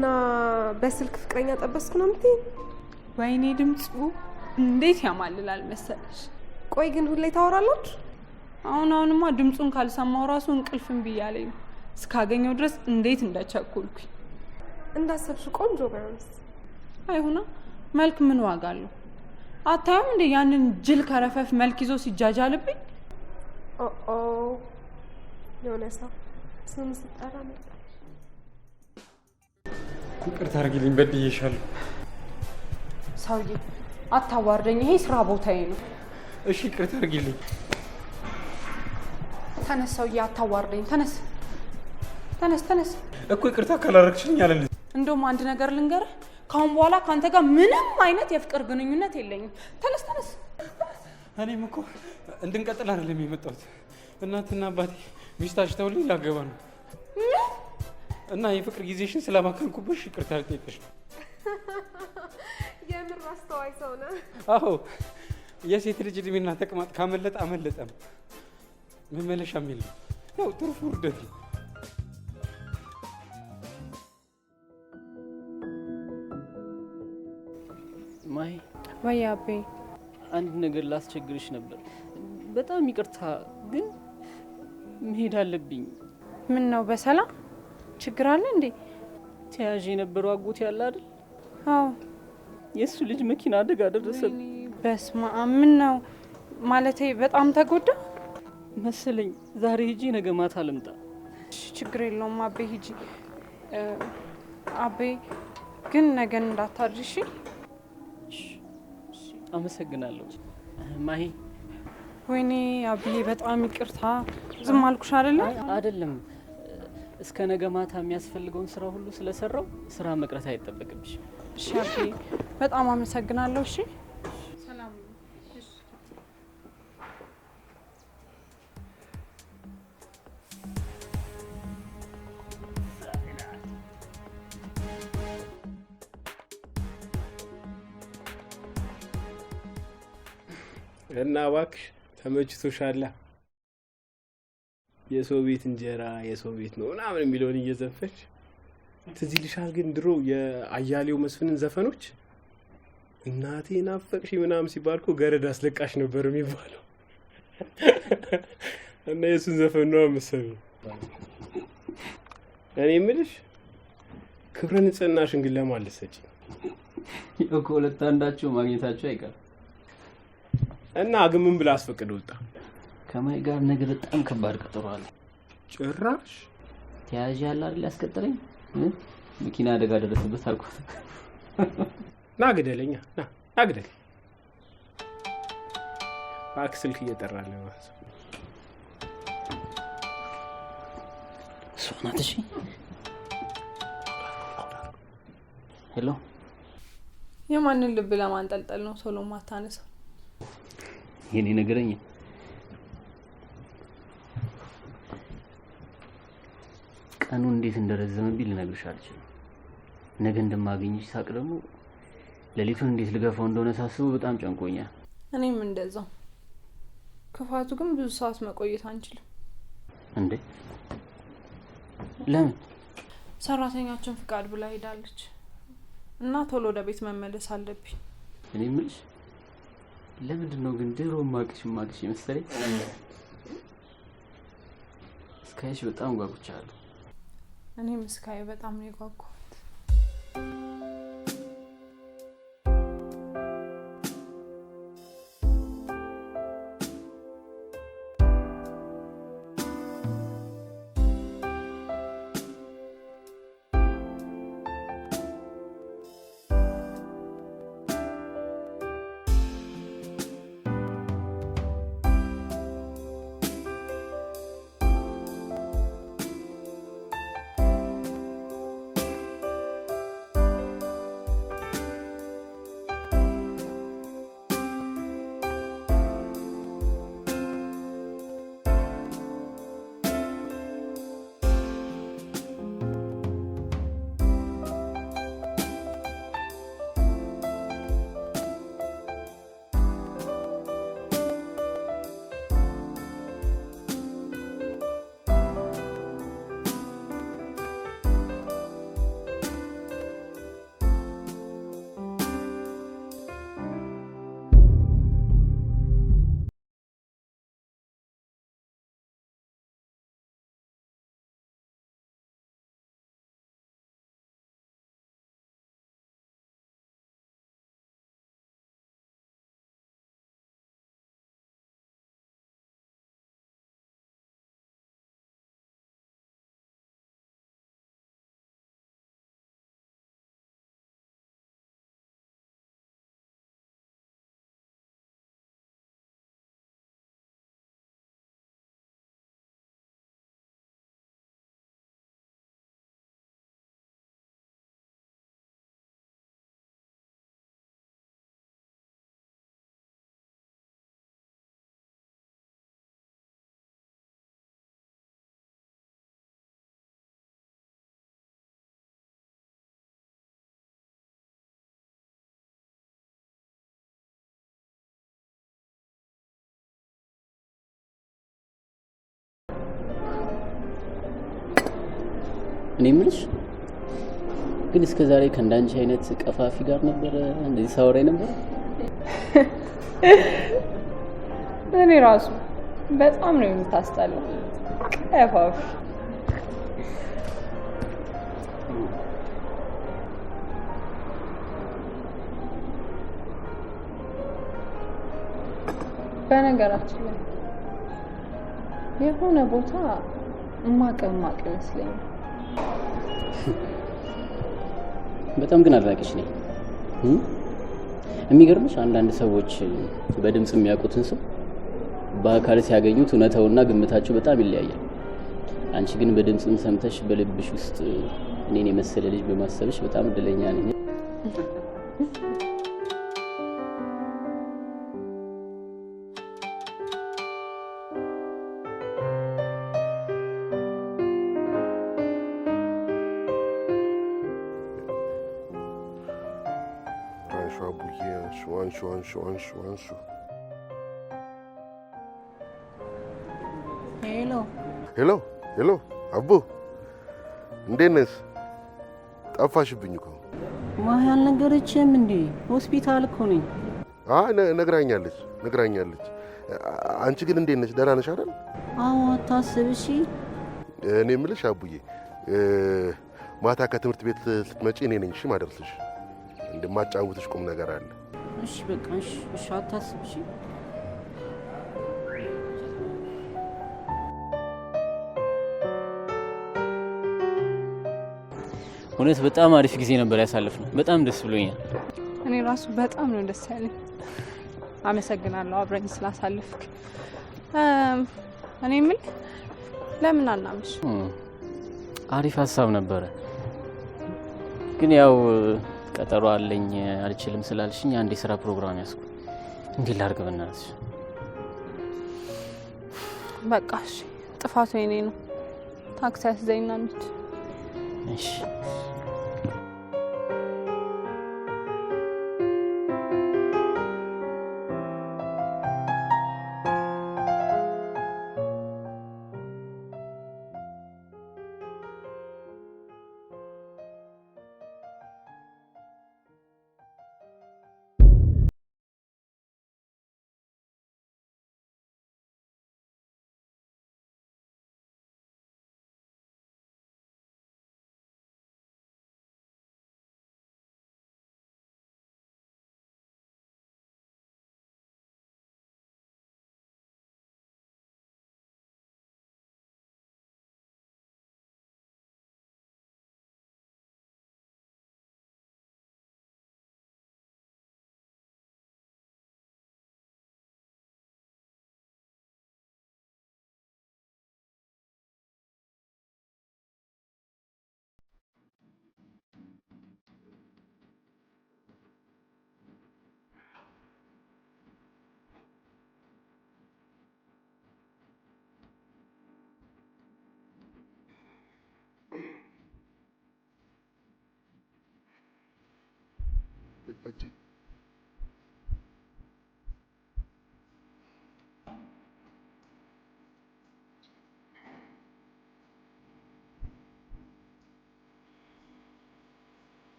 እና በስልክ ፍቅረኛ ጠበስኩ ነው የምትይኝ? ወይኔ ድምፁ እንዴት ያማልላል መሰለሽ። ቆይ ግን ሁሌ ታወራላችሁ? አሁን አሁንማ ድምፁን ካልሰማው ራሱ እንቅልፍ እምቢ እያለኝ ነው። እስካገኘው ድረስ እንዴት እንደቸኮልኩኝ። እንዳሰብሽው ቆንጆ ባይሆንስ? አይሁና፣ መልክ ምን ዋጋ አለው? አታዩም እንዴ ያንን ጅል ከረፈፍ መልክ ይዞ ሲጃጃልብኝ? ኦ የሆነ ሰው ስም ስጠራ መጣ። ይቅርታ አድርጊልኝ፣ በድዬሻለሁ። ሰውዬ አታዋርደኝ፣ ይሄ ስራ ቦታዬ ነው። እሺ ይቅርታ አድርጊልኝ። ተነስ ሰውዬ፣ አታዋርደኝ። ተነስ ተነስ ተነስ። እኮ ይቅርታ ካላረግሽልኝ አለልኝ። እንደውም አንድ ነገር ልንገርህ፣ ከአሁን በኋላ ከአንተ ጋር ምንም አይነት የፍቅር ግንኙነት የለኝም። ተነስ ተነስ። እኔም እኮ እንድንቀጥል አይደለም የመጣሁት። እናትና አባቴ ሚስት አጭተውልኝ ላገባ ነው እና የፍቅር ጊዜሽን ስላባከንኩብሽ ይቅርታ ልጠይቅሽ ነው። የምር አስተዋይ ሰው ነህ። አዎ፣ የሴት ልጅ እድሜና ተቅማጥ ካመለጠ አመለጠም፣ መመለሻም የለም። ያው ትርፉ ውርደት ነው። ማይ ወይ አቤ፣ አንድ ነገር ላስቸግርሽ ነበር። በጣም ይቅርታ ግን መሄድ አለብኝ። ምን ነው በሰላም ችግር አለ እንዴ? ተያዥ የነበረው አጎቴ ያለ አይደል? አዎ። የእሱ ልጅ መኪና አደጋ ደረሰብኝ። በስመ አብ። ምን ነው ማለቴ በጣም ተጎዳ መሰለኝ። ዛሬ ሂጂ፣ ነገ ማታ ልምጣ። እሺ፣ ችግር የለውም አቤ፣ ሂጂ። አቤ ግን ነገን እንዳታድሪ እሺ? አመሰግናለሁ ማሂ። ወይኔ አብዬ በጣም ይቅርታ። ዝም አልኩሽ አይደለ? አይደለም፣ እስከ ነገ ማታ የሚያስፈልገውን ስራ ሁሉ ስለሰራው ስራ መቅረት አይጠበቅብሽ። እሺ አብዬ በጣም አመሰግናለሁ። እሺ ሰላም። እና እባክሽ ተመችቶሻል? የሰው ቤት እንጀራ የሰው ቤት ነው ምናምን የሚለውን እየዘፈንሽ ትዝ ይልሻል? ግን ድሮ የአያሌው መስፍንን ዘፈኖች እናቴ ናፈቅሽ ምናምን ሲባል እኮ ገረድ አስለቃሽ ነበር የሚባለው። እና የእሱን ዘፈን ነው የምትሰሚው። እኔ የምልሽ ክብረ ንጽህናሽን ግን ለማን ልትሰጪ? ያው ከሁለት አንዳቸው ማግኘታቸው አይቀርም። እና ግን ምን ብላ አስፈቅድ ወጣ? ከማይ ጋር ነገ በጣም ከባድ ቀጠሮ አለ። ጭራሽ ተያዥ ያለ አይደል ያስቀጠረኝ። መኪና አደጋ ደረሰበት አልኳት። ና ግደለኛ፣ ና ና ግደለኝ። እባክህ ስልክ እየጠራልህ ነው። እሷ ናት። እሺ hello። የማንን ልብ ለማንጠልጠል ነው ቶሎ ማታነሳው? የኔ ነገረኛ ቀኑ እንዴት እንደረዘመብኝ ልነግርሽ አልችልም። ነገ እንደማገኝሽ ሳቅ ደግሞ ሌሊቱን እንዴት ልገፋው እንደሆነ ሳስበው በጣም ጨንቆኛል። እኔም እንደዛው። ክፋቱ ግን ብዙ ሰዓት መቆየት አንችልም። እንዴ ለምን? ሰራተኛችን ፍቃድ ብላ ሄዳለች እና ቶሎ ወደ ቤት መመለስ አለብኝ። እኔ የምልሽ ለምንድን ነው ግን ድሮ ማቅሽ የመሰለኝ? እስካይሽ በጣም ጓጉቻለሁ። እኔም እስካይ በጣም ነው የጓጓሁት። እኔ የምልሽ ግን እስከ ዛሬ ከእንዳንቺ አይነት ቀፋፊ ጋር ነበረ እንደዚህ ሳወራ ነበር? እኔ ራሱ በጣም ነው የምታስጠላው ቀፋፊ። በነገራችን ላይ የሆነ ቦታ ማቅ ማቅ ይመስለኛል። በጣም ግን አድናቂሽ ነኝ። የሚገርምሽ አንዳንድ ሰዎች በድምጽ የሚያውቁትን ሰው በአካል ሲያገኙት እውነታውና ግምታቸው በጣም ይለያያል። አንቺ ግን በድምጽም ሰምተሽ በልብሽ ውስጥ እኔን የመሰለ ልጅ በማሰብሽ በጣም እድለኛ ነኝ። አንሹ አቡዬ፣ አንሹ አንሹ አንሹ አንሹ አንሹ። ሄሎ ሄሎ ሄሎ፣ አቡ እንዴት ነሽ? ጠፋሽብኝ እኮ። ማህ አልነገረችህም እንዴ? ሆስፒታል እኮ ነኝ። አይ ነግራኛለች ነግራኛለች። አንቺ ግን እንዴት ነሽ? ደህና ነሽ አይደል? አዎ አታስብ እሺ። እኔ የምልሽ አቡዬ፣ ማታ ከትምህርት ቤት ስትመጪ እኔ ነኝ እሺ ማደርስሽ። እንደማጫውትሽ ቁም ነገር አለ። እሺ በቃ እሺ፣ እሺ አታስብ እሺ። እውነት በጣም አሪፍ ጊዜ ነበር ያሳለፍነው። በጣም ደስ ብሎኛል። እኔ ራሱ በጣም ነው ደስ ያለኝ። አመሰግናለሁ አብረኝ ስላሳለፍክ። እኔ የምልህ ለምን አናምሽ? አሪፍ ሀሳብ ነበረ፣ ግን ያው ቀጠሮ አለኝ አልችልም ስላልሽኝ አንድ የስራ ፕሮግራም ያዝኩ። እንዴት ላድርግ በእናትሽ? በቃ እሺ፣ ጥፋቱ የኔ ነው። ታክሲ አስይዘኝና እንሂድ። እሺ።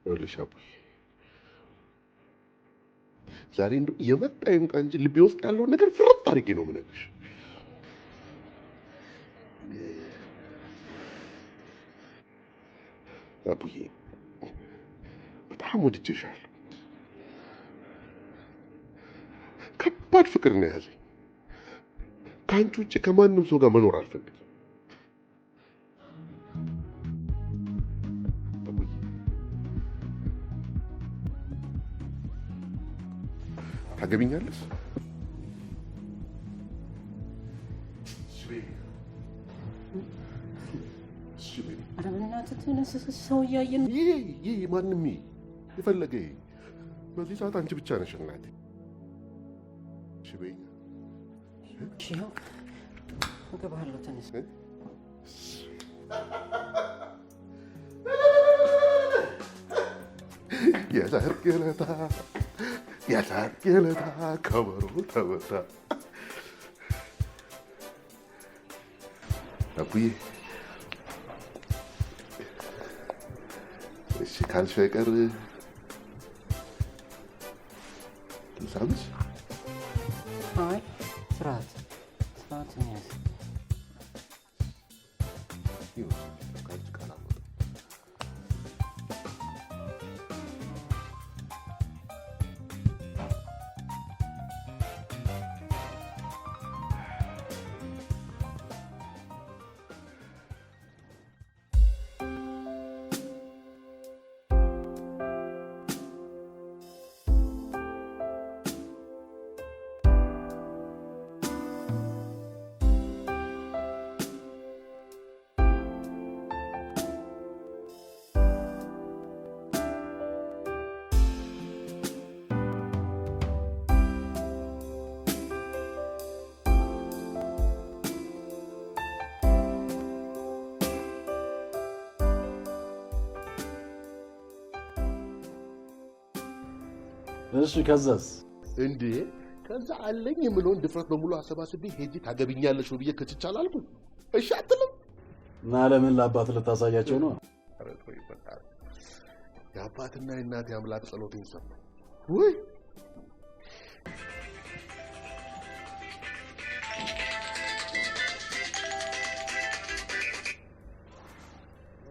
ይኸውልሽ አቡዬ፣ ዛሬ እንደው የመጣ ይምጣ እንጂ ልቤ ውስጥ ያለውን ነገር ፍርጥ አድርጌ ነው የምነግርሽ። አቡዬ በጣም ወድጄሻለሁ። ከባድ ፍቅር ነው የያዘኝ። ከአንቺ ውጭ ከማንም ሰው ጋር መኖር አልፈልግም። አቡዬ ታገቢኛለሽ? እሺ በይኝ። ኧረ በእናትህ ተነስ፣ ሰው እያየን። ይህ ማንም ይይ የፈለገ ይይ። በዚህ ሰዓት አንቺ ብቻ ነሽ እናቴ። እሺ በይኝ። እሺ ይኸው እገባለሁ። ተነስ። የሰርግ ዕለታ የሰርግ ዕለታ ከበሮ ተመታ። አቡዬ እሺ ካልሽ አይቀር ልሳምሽ? አይ ስርዓት ስርዓት ያዝ። ከአንቺ ቃል አልወጣም። እሺ ከዛስ? እንዴ ከዛ አለኝ የምለውን ድፍረት በሙሉ አሰባስቤ ሄጄ ታገቢኛለሽ ወይ ብዬ ከችቻል አልኩኝ። እሺ አትልም? እና ለምን ለአባት ልታሳያቸው ነው? ኧረ ተወኝ በቃ። የአባትና የእናቴ አምላክ ጸሎቴን ሰማ። ውይ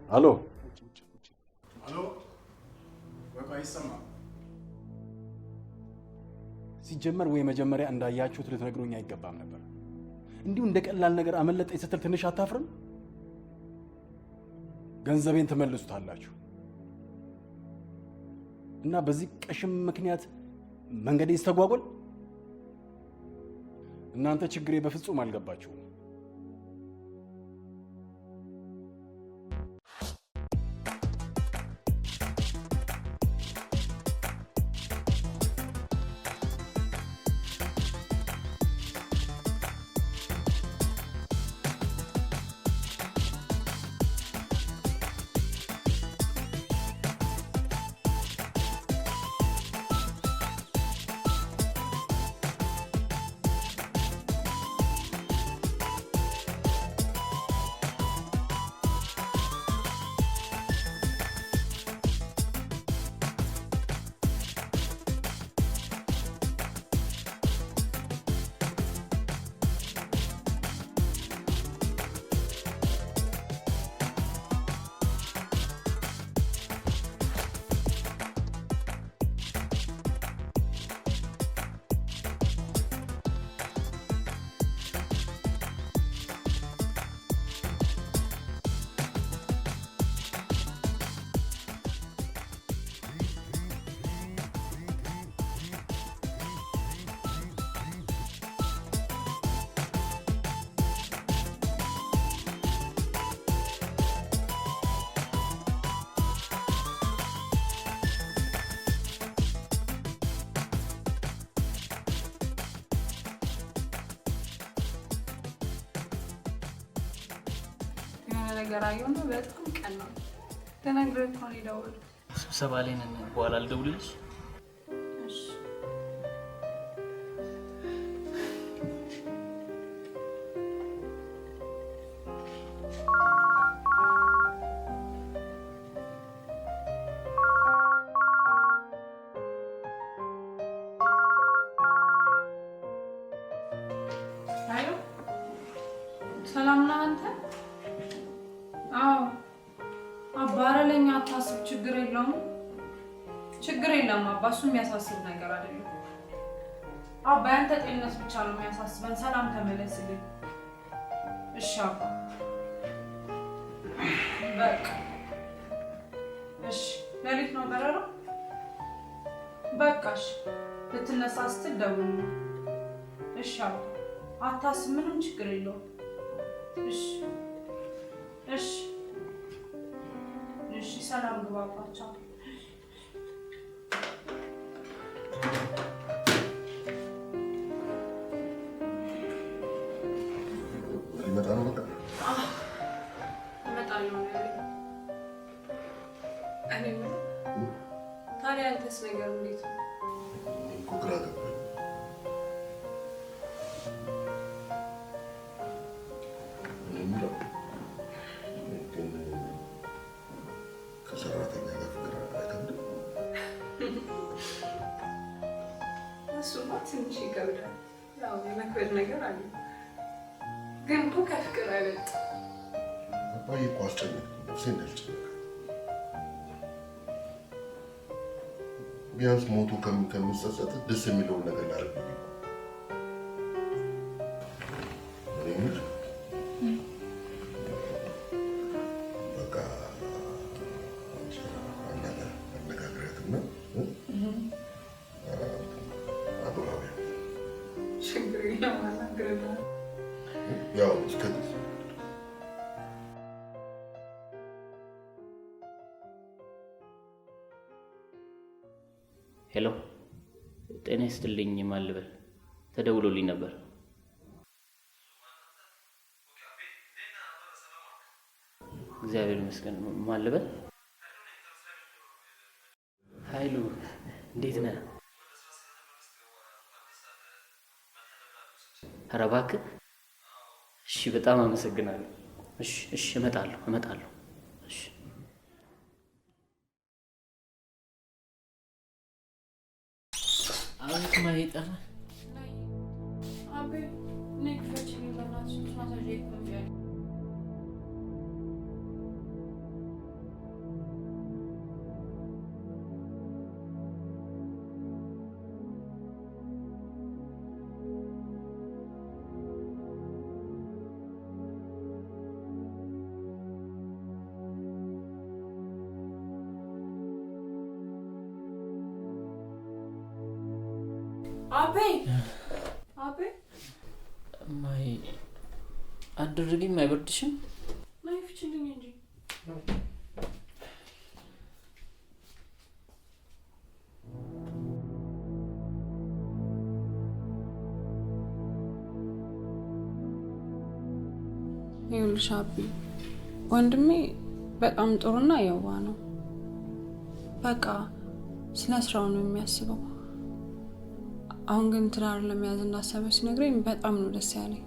አሎ አሎ፣ በቃ ይሰማል። ሲጀመር ወይ መጀመሪያ እንዳያችሁት ልትነግሩኝ አይገባም ነበር። እንዲሁ እንደ ቀላል ነገር አመለጠኝ ስትል ትንሽ አታፍርም? ገንዘቤን ትመልሱታላችሁ እና በዚህ ቀሽም ምክንያት መንገዴ ይስተጓጎል። እናንተ ችግሬ በፍጹም አልገባችሁም። የሆነ ነገር አየሁና በጣም ቀና። ልነግርህ እኮ ነው የደወልኩት። ስብሰባ ላይ ነን። በኋላ ልደውልልሽ። እሺ። አዮ ሰላም ነህ አንተ? አዎ አባ፣ ኧረ ለእኛ አታስብ፣ ችግር የለውም ችግር የለም አባ፣ እሱ የሚያሳስብ ነገር አይደለም። አባ ያንተ ጤንነት ብቻ ነው የሚያሳስበን። ሰላም ተመለስልኝ። እሺ አባ፣ በቃ እሺ። ሌሊት ነው በረራው። በቃ እሺ፣ ልትነሳ ስትል ደውልልኝ። እሺ አባ፣ አታስብ፣ ምንም ችግር የለውም። እሺ እሺ እሺ፣ ሰላም ግባ አባ፣ ቻው። ሊመጣ ነው። በቃ እመጣለሁ ነው ያለኝ። እኔ የምልህ ታዲያ ያንተስ ነገር እንዴት ነው? እኔ እኮ ግራ ገባኝ። እኔ የምለው ግን ከሰራተኛ ጋር ፍቅር አይከብድም? እሱማ ትንሽ ይከብዳል። ያው የመክበድ ነገር አለ፣ ግን እኮ ከፍቅር አይበልጥም። አባዬ እኮ አስጨነቀኝ፣ ነፍሴ እንዳልጨነቀ ቢያንስ ሞቶ ከምጸጸት ደስ የሚለውን ነገር ላድርግ ብዬ እኮ። እኔ የምልህ በቃ አነጋግሪያትና አብራዊ ችግር የለም፣ አናግርልሃለሁ። ያው እስከ Hello፣ ጤና ይስጥልኝ። ማን ልበል? ተደውሎልኝ ነበር። እግዚአብሔር ይመስገን። ማን ልበል? ኃይሉ፣ እንዴት ነህ? ኧረ እባክህ። እሺ፣ በጣም አመሰግናለሁ። እሺ፣ እሺ፣ እመጣለሁ፣ እመጣለሁ። እሺ። አቤት ማዬ፣ ጠራ። አቤ ነይ ክፈችልኝ በእናትሽ፣ ማሳጅ እኮ እምቢ አለኝ። አቤ አቤ ማዬ፣ አትደርጊም? አይበርድሽም? ነይ ፍችልኝ እንጂ። ይኸውልሽ አቢ፣ ወንድሜ በጣም ጥሩና የዋህ ነው። በቃ ስለ ስራው ነው የሚያስበው። አሁን ግን ትዳር ለመያዝ እንዳሰበ ሲነግረኝ በጣም ነው ደስ ያለኝ።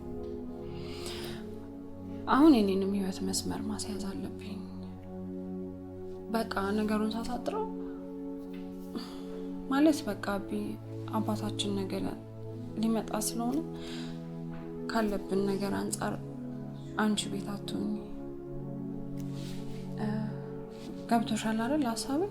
አሁን የኔንም ህይወት መስመር ማስያዝ አለብኝ። በቃ ነገሩን ሳሳጥረው ማለት በቃ አቢ፣ አባታችን ነገር ሊመጣ ስለሆነ ካለብን ነገር አንጻር አንቺ ቤት አትሁኚ። ገብቶሻል አይደል ሀሳቤ?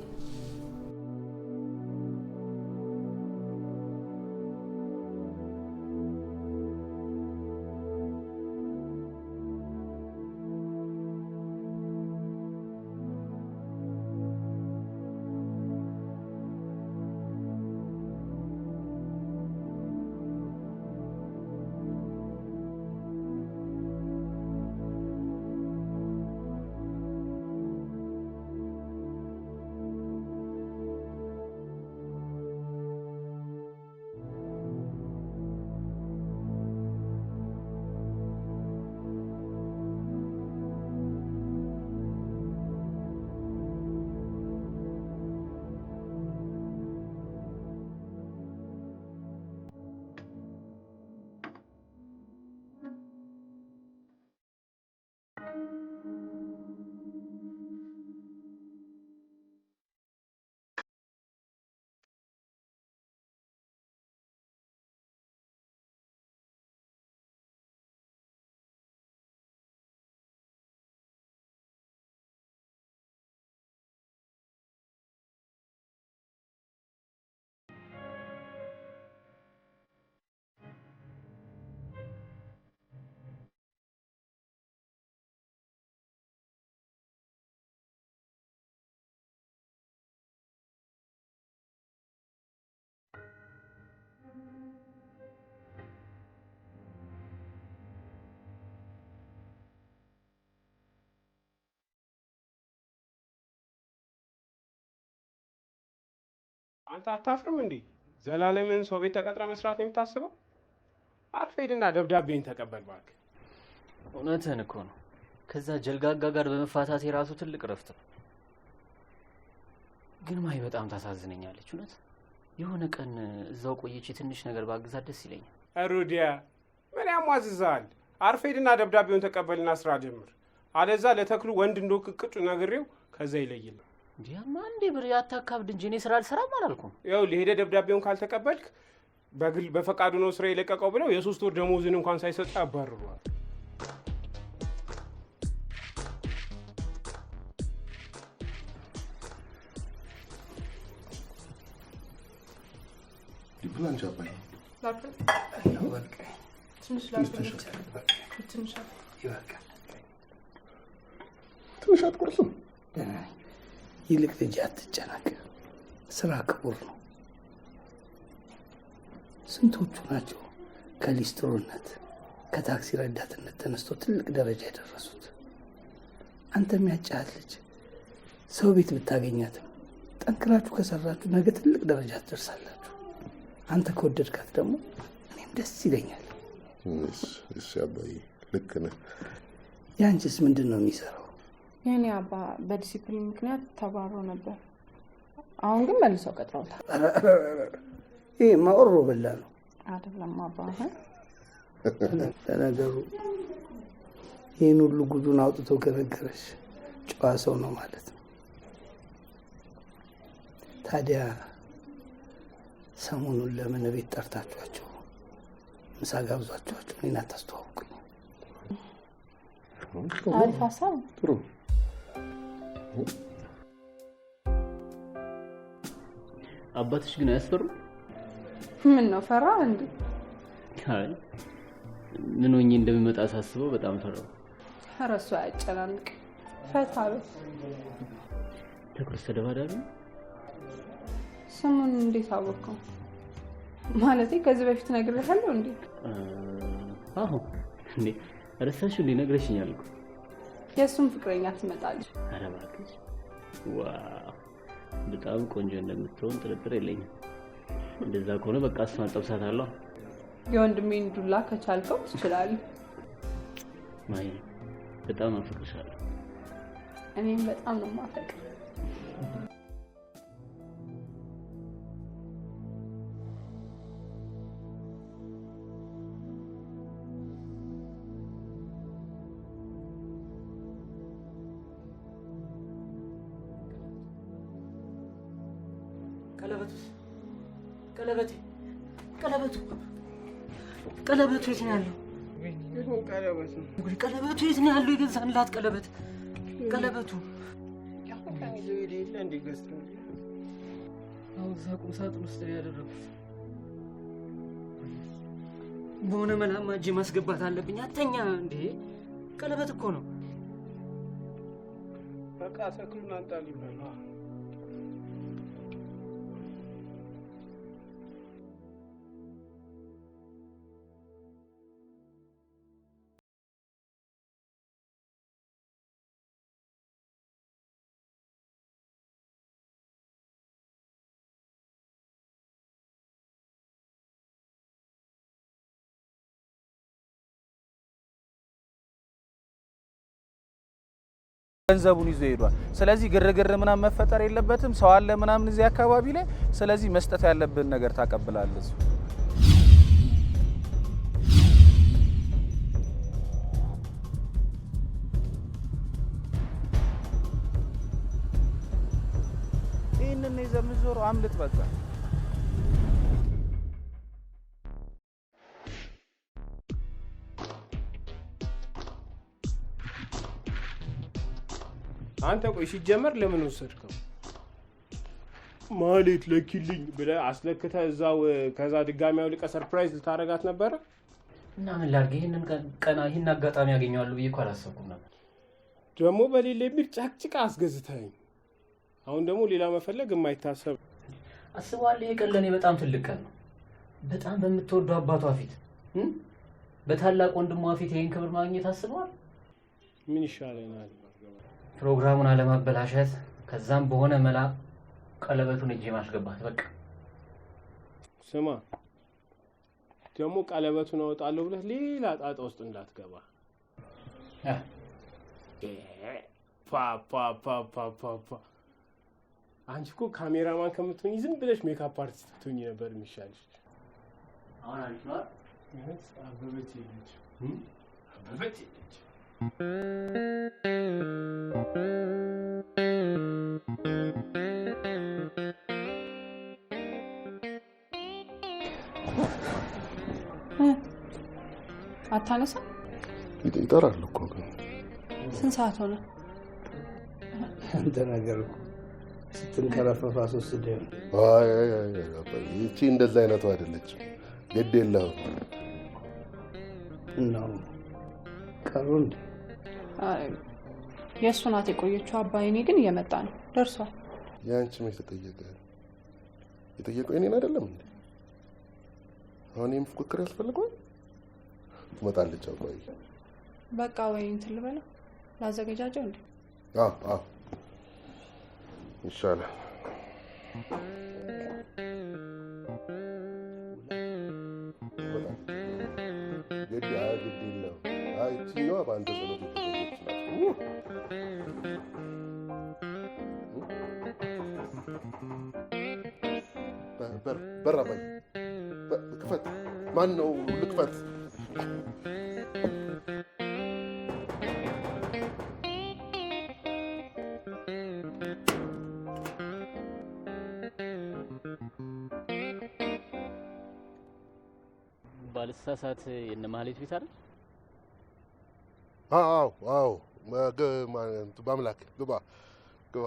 አንተ አታፍርም እንዴ? ዘላለምን ሰው ቤት ተቀጥረ መስራት ነው የምታስበው? አርፈህ ሂድና ደብዳቤን ተቀበል እባክህ። እውነትህን እኮ ነው። ከዛ ጀልጋጋ ጋር በመፋታት የራሱ ትልቅ እረፍት ነው። ግን ማሂ በጣም ታሳዝነኛለች። እውነት የሆነ ቀን እዛው ቆይቼ ትንሽ ነገር ባግዛት ደስ ይለኛል። ሩዲያ ምን ያሟዝዛል? አርፌድና ደብዳቤውን ተቀበልና ስራ ጀምር። አለዛ ለተክሉ ወንድ እንደሆንክ ቅጩ ነግሬው ከዛ ይለይል። እንዲያማ እንዴ ብር ያታካብድ እንጂ እኔ ስራ አልሰራም አላልኩም። ይኸውልህ ሄደህ ደብዳቤውን ካልተቀበልክ በግል በፈቃዱ ነው ስራ የለቀቀው ብለው የ3 ወር ደሞዝን እንኳን ሳይሰጥ ያባርሩሃል። ብላንቺ አባዬ ትንሽ ትንሽ አትቆርስም? ይልቅ ልጅ አትጨነቅ፣ ስራ ክቡር ነው። ስንቶቹ ናቸው ከሊስትሮነት ከታክሲ ረዳትነት ተነስቶ ትልቅ ደረጃ የደረሱት? አንተም ያጫሃት ልጅ ሰው ቤት ብታገኛትም ጠንክራችሁ ከሰራችሁ ነገ ትልቅ ደረጃ ትደርሳላችሁ። አንተ ከወደድካት ደግሞ እኔም ደስ ይለኛል። እሺ አባዬ ልክ ነህ። ያንቺስ ምንድን ነው የሚሰራው? የኔ አባ በዲሲፕሊን ምክንያት ተባሮ ነበር። አሁን ግን መልሰው ቀጥረውታል። ይሄማ ኦሮ በላ ነው። አይደለም አባ። ለነገሩ ይህን ሁሉ ጉዱን አውጥቶ ከነገረሽ ጨዋ ሰው ነው ማለት ነው። ታዲያ ሰሞኑን ለምን ቤት ጠርታችኋቸው ምሳ ጋብዟችኋቸው እኔን አታስተዋውቁኝ? አሪፍ ሀሳብ። ጥሩ። አባትሽ ግን አያስፈሩም? ምን ነው ፈራ እንዴ? አይ ምን ሆኜ እንደምመጣ ሳስበው በጣም ፈራሁ። ኧረ እሱ አያጨናንቅ፣ ፈታ በል። ተክሉስ ተደባዳቢ ነው? ስሙን እንዴት አወቀው? ማለቴ ከዚህ በፊት ነግሬሃለሁ እንዴ? አዎ እንዴ ረሳሽው እንዴ? ነግረሽኛል እኮ። የእሱም ፍቅረኛ ትመጣለች። ኧረ እባክሽ! Wow በጣም ቆንጆ እንደምትሆን ጥርጥር የለኝም። እንደዛ ከሆነ በቃ እሷን ጠብሳታለሁ። የወንድሜን ዱላ ከቻልከው ትችላለህ። ማሂ በጣም አፈቅርሻለሁ። እኔም በጣም ነው የማፈቅርህ። ቀለበቱስ? ቀለበቴ ቀለበቱ ቀለበቱ የት ነው ያለው? ቀለበቱ የት ነው ያለው? የገዛንላት ቀለበት ቀለበቱ አሁን እዛ ቁም ሳጥን ውስጥ ነው ያደረኩት። በሆነ መላማ እጄ ማስገባት አለብኝ። አተኛ እንዴ! ቀለበት እኮ ነው። በቃ ተክሉን አንጣልኝ በለው። ገንዘቡን ይዞ ሄዷል። ስለዚህ ግርግር ምናምን መፈጠር የለበትም። ሰው አለ ምናምን እዚህ አካባቢ ላይ። ስለዚህ መስጠት ያለብን ነገር ታቀብላለህ። ይህንን ይዘህ የምትዞረው አምልጥ በቃ። አንተ ቆይ ሲጀመር ለምን ወሰድከው? ማለት ለኪልኝ ብለህ አስለክተህ እዛው ከዛ ድጋሚ አውልቀህ surprise ልታረጋት ነበረ። እና ምን ላድርግ? ይህንን ቀና ይህን አጋጣሚ ያገኘዋለሁ ብዬ እኮ አላሰብኩም ነበር። ደግሞ በሌለ የሚል ጨቅጭቃ አስገዝተኸኝ፣ አሁን ደግሞ ሌላ መፈለግ የማይታሰብ አስበዋለሁ። ይሄ ቀን ለእኔ በጣም ትልቅ ቀን ነው። በጣም በምትወደው አባቷ ፊት፣ በታላቅ ወንድሟ ፊት ይሄን ክብር ማግኘት አስበዋል። ምን ይሻለናል? ፕሮግራሙን አለማበላሸት፣ ከዛም በሆነ መላ ቀለበቱን እጄ ማስገባት። በቃ ስማ፣ ደግሞ ቀለበቱን አወጣለሁ ብለህ ሌላ ጣጣ ውስጥ እንዳትገባ። ፓ አንቺ እኮ ካሜራማን ከምትሆኚ ዝም ብለሽ makeup artist ብትሆኚ ነበር የሚሻልሽ። አሁን አሪፍ ነው። አበበች የለችም፣ አበበች የለችም። አታነሳም? ይጠራል እኮ ግን። ስንት ሰዓት ሆነ? አንተ ነገር እኮ ስትንከረፈፍ አስወስደህ። አይ አይ አይ፣ ይቺ እንደዛ አይነቱ አይደለችም። ግድ የለህም። ነው ቀሩ እንዴ? አይ የእሱ ናት የቆየችው። አባዬ እኔ ግን እየመጣ ነው፣ ደርሷል። የአንቺ መች ተጠየቀ? የጠየቀው የእኔን አይደለም እንዴ? አሁን ይህም ፉክክር ያስፈልገዋል? ትመጣለች። አባዬ በቃ ወይ እንትን ልበለው ላዘገጃጀው እንዴ? አዎ አዎ ይሻላል። ግድ ግድ የለውም። አይ ይችኛዋ በአንተ ጸሎት የተገኘች ናት። በር በር አባዬ ክፈት። ማን ነው ልክፈት? ባልሳሳት የነ ማህሌት ቤት አይደል? አዎ አዎ፣ በአምላክ ግባ ግባ።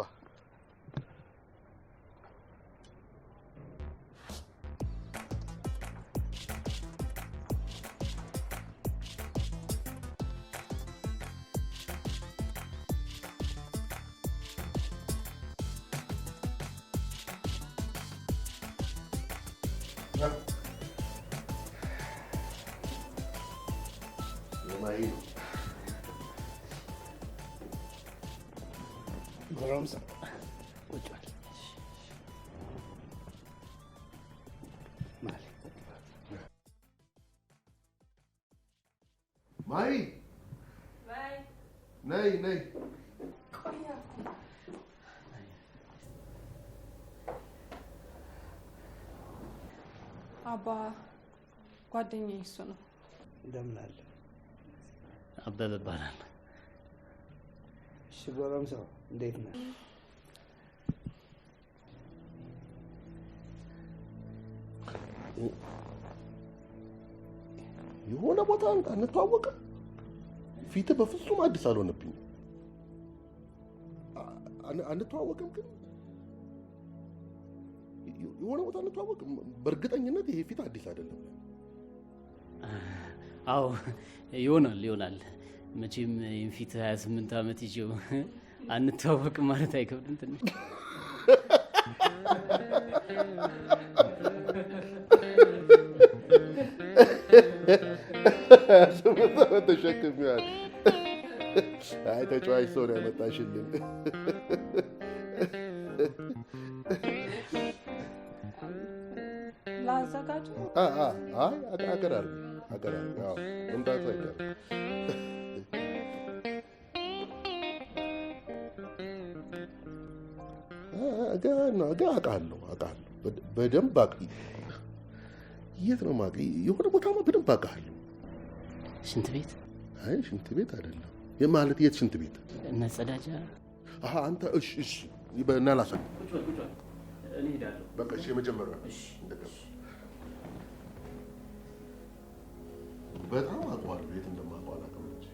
ጎረምሳ ቁጭ በል። ማይ ነይ ነይ። አባ ጓደኛዬ እሱ ነው። እንደምን አለ? አበበ እባላለሁ። እሺ ጎረምሳው እንዴት ነህ? የሆነ ቦታ አንተዋወቅም? ፊትህ በፍጹም አዲስ አልሆነብኝም። አንተዋወቅም ግን የሆነ ቦታ አንተዋወቅም። በእርግጠኝነት ይሄ ፊት አዲስ አይደለም። አዎ ይሆናል ይሆናል። መቼም ይህን ፊት 28 ዓመት ይዤው አንተዋወቅም ማለት አይከብድም ትንሽ። 8 ዓመት ተሸክሜዋል። አይ ተጫዋች ሰው ነው ያመጣሽልን። ላዘጋጁ? አይ አቀራርቢ አቀራርቢ። አዎ መምጣቱ አይቀርም። አውቃለሁ አውቃለሁ በደንብ የት ነው የማውቅ? የሆነ ቦታማ በደንብ አውቃለሁ። ሽንት ቤት? አይ ሽንት ቤት አይደለም። ማለት የት ሽንት ቤት? መጸዳጃ። አሃ አንተ እሺ እሺ በና ላሳይ። እኔ እሄዳለሁ። በቃ እሺ የመጀመሪያው በጣም አውቀዋለሁ። የት እንደማውቀው አላውቅም እንጂ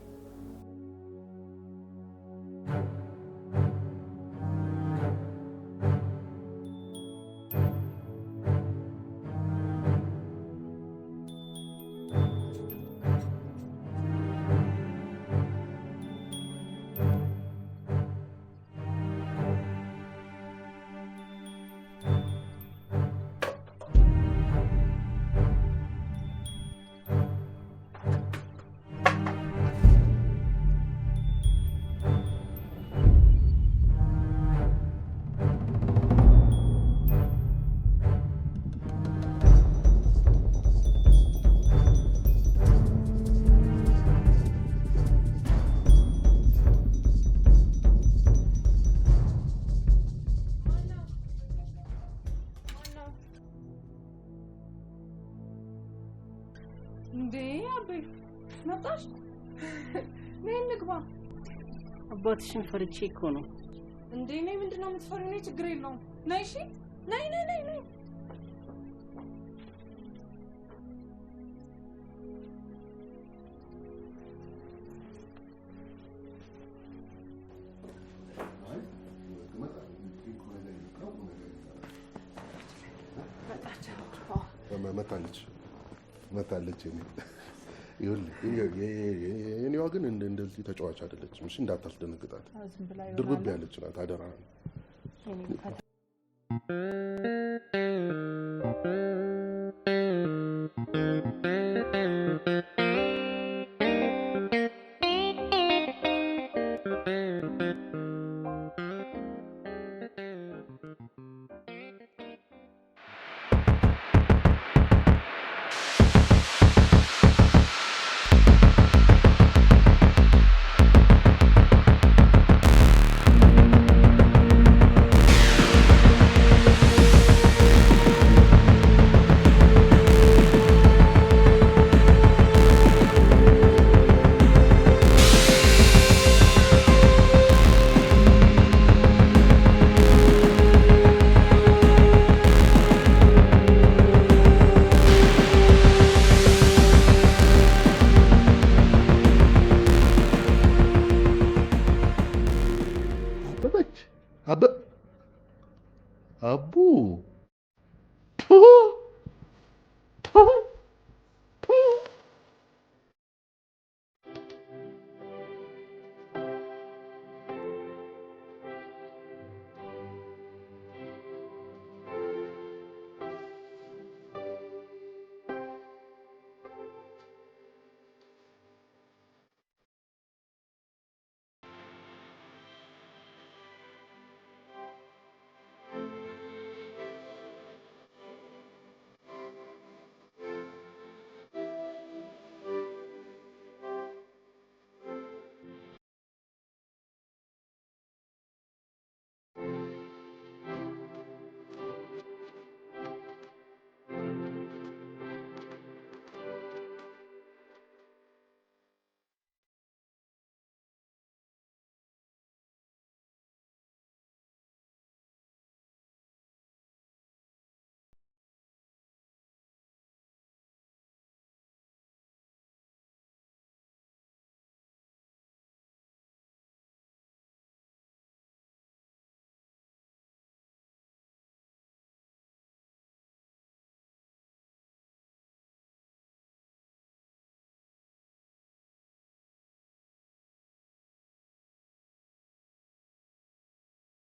ነይ እንግባ። አባትሽን ፈርቼ እኮ ነው። እንዴ ነይ፣ ምንድን ነው የምትፈሪው? ነይ፣ ችግር የለውም። ነይ፣ እሺ፣ ነይ ነይ ነይ ነይ። መታለች መታለች። የኔዋ ግን እንደዚህ ተጫዋች አይደለችም። እሺ እንዳታስደነግጣት፣ ድርብብ ያለች ናት። አደራ። አበበች አበ አቡ።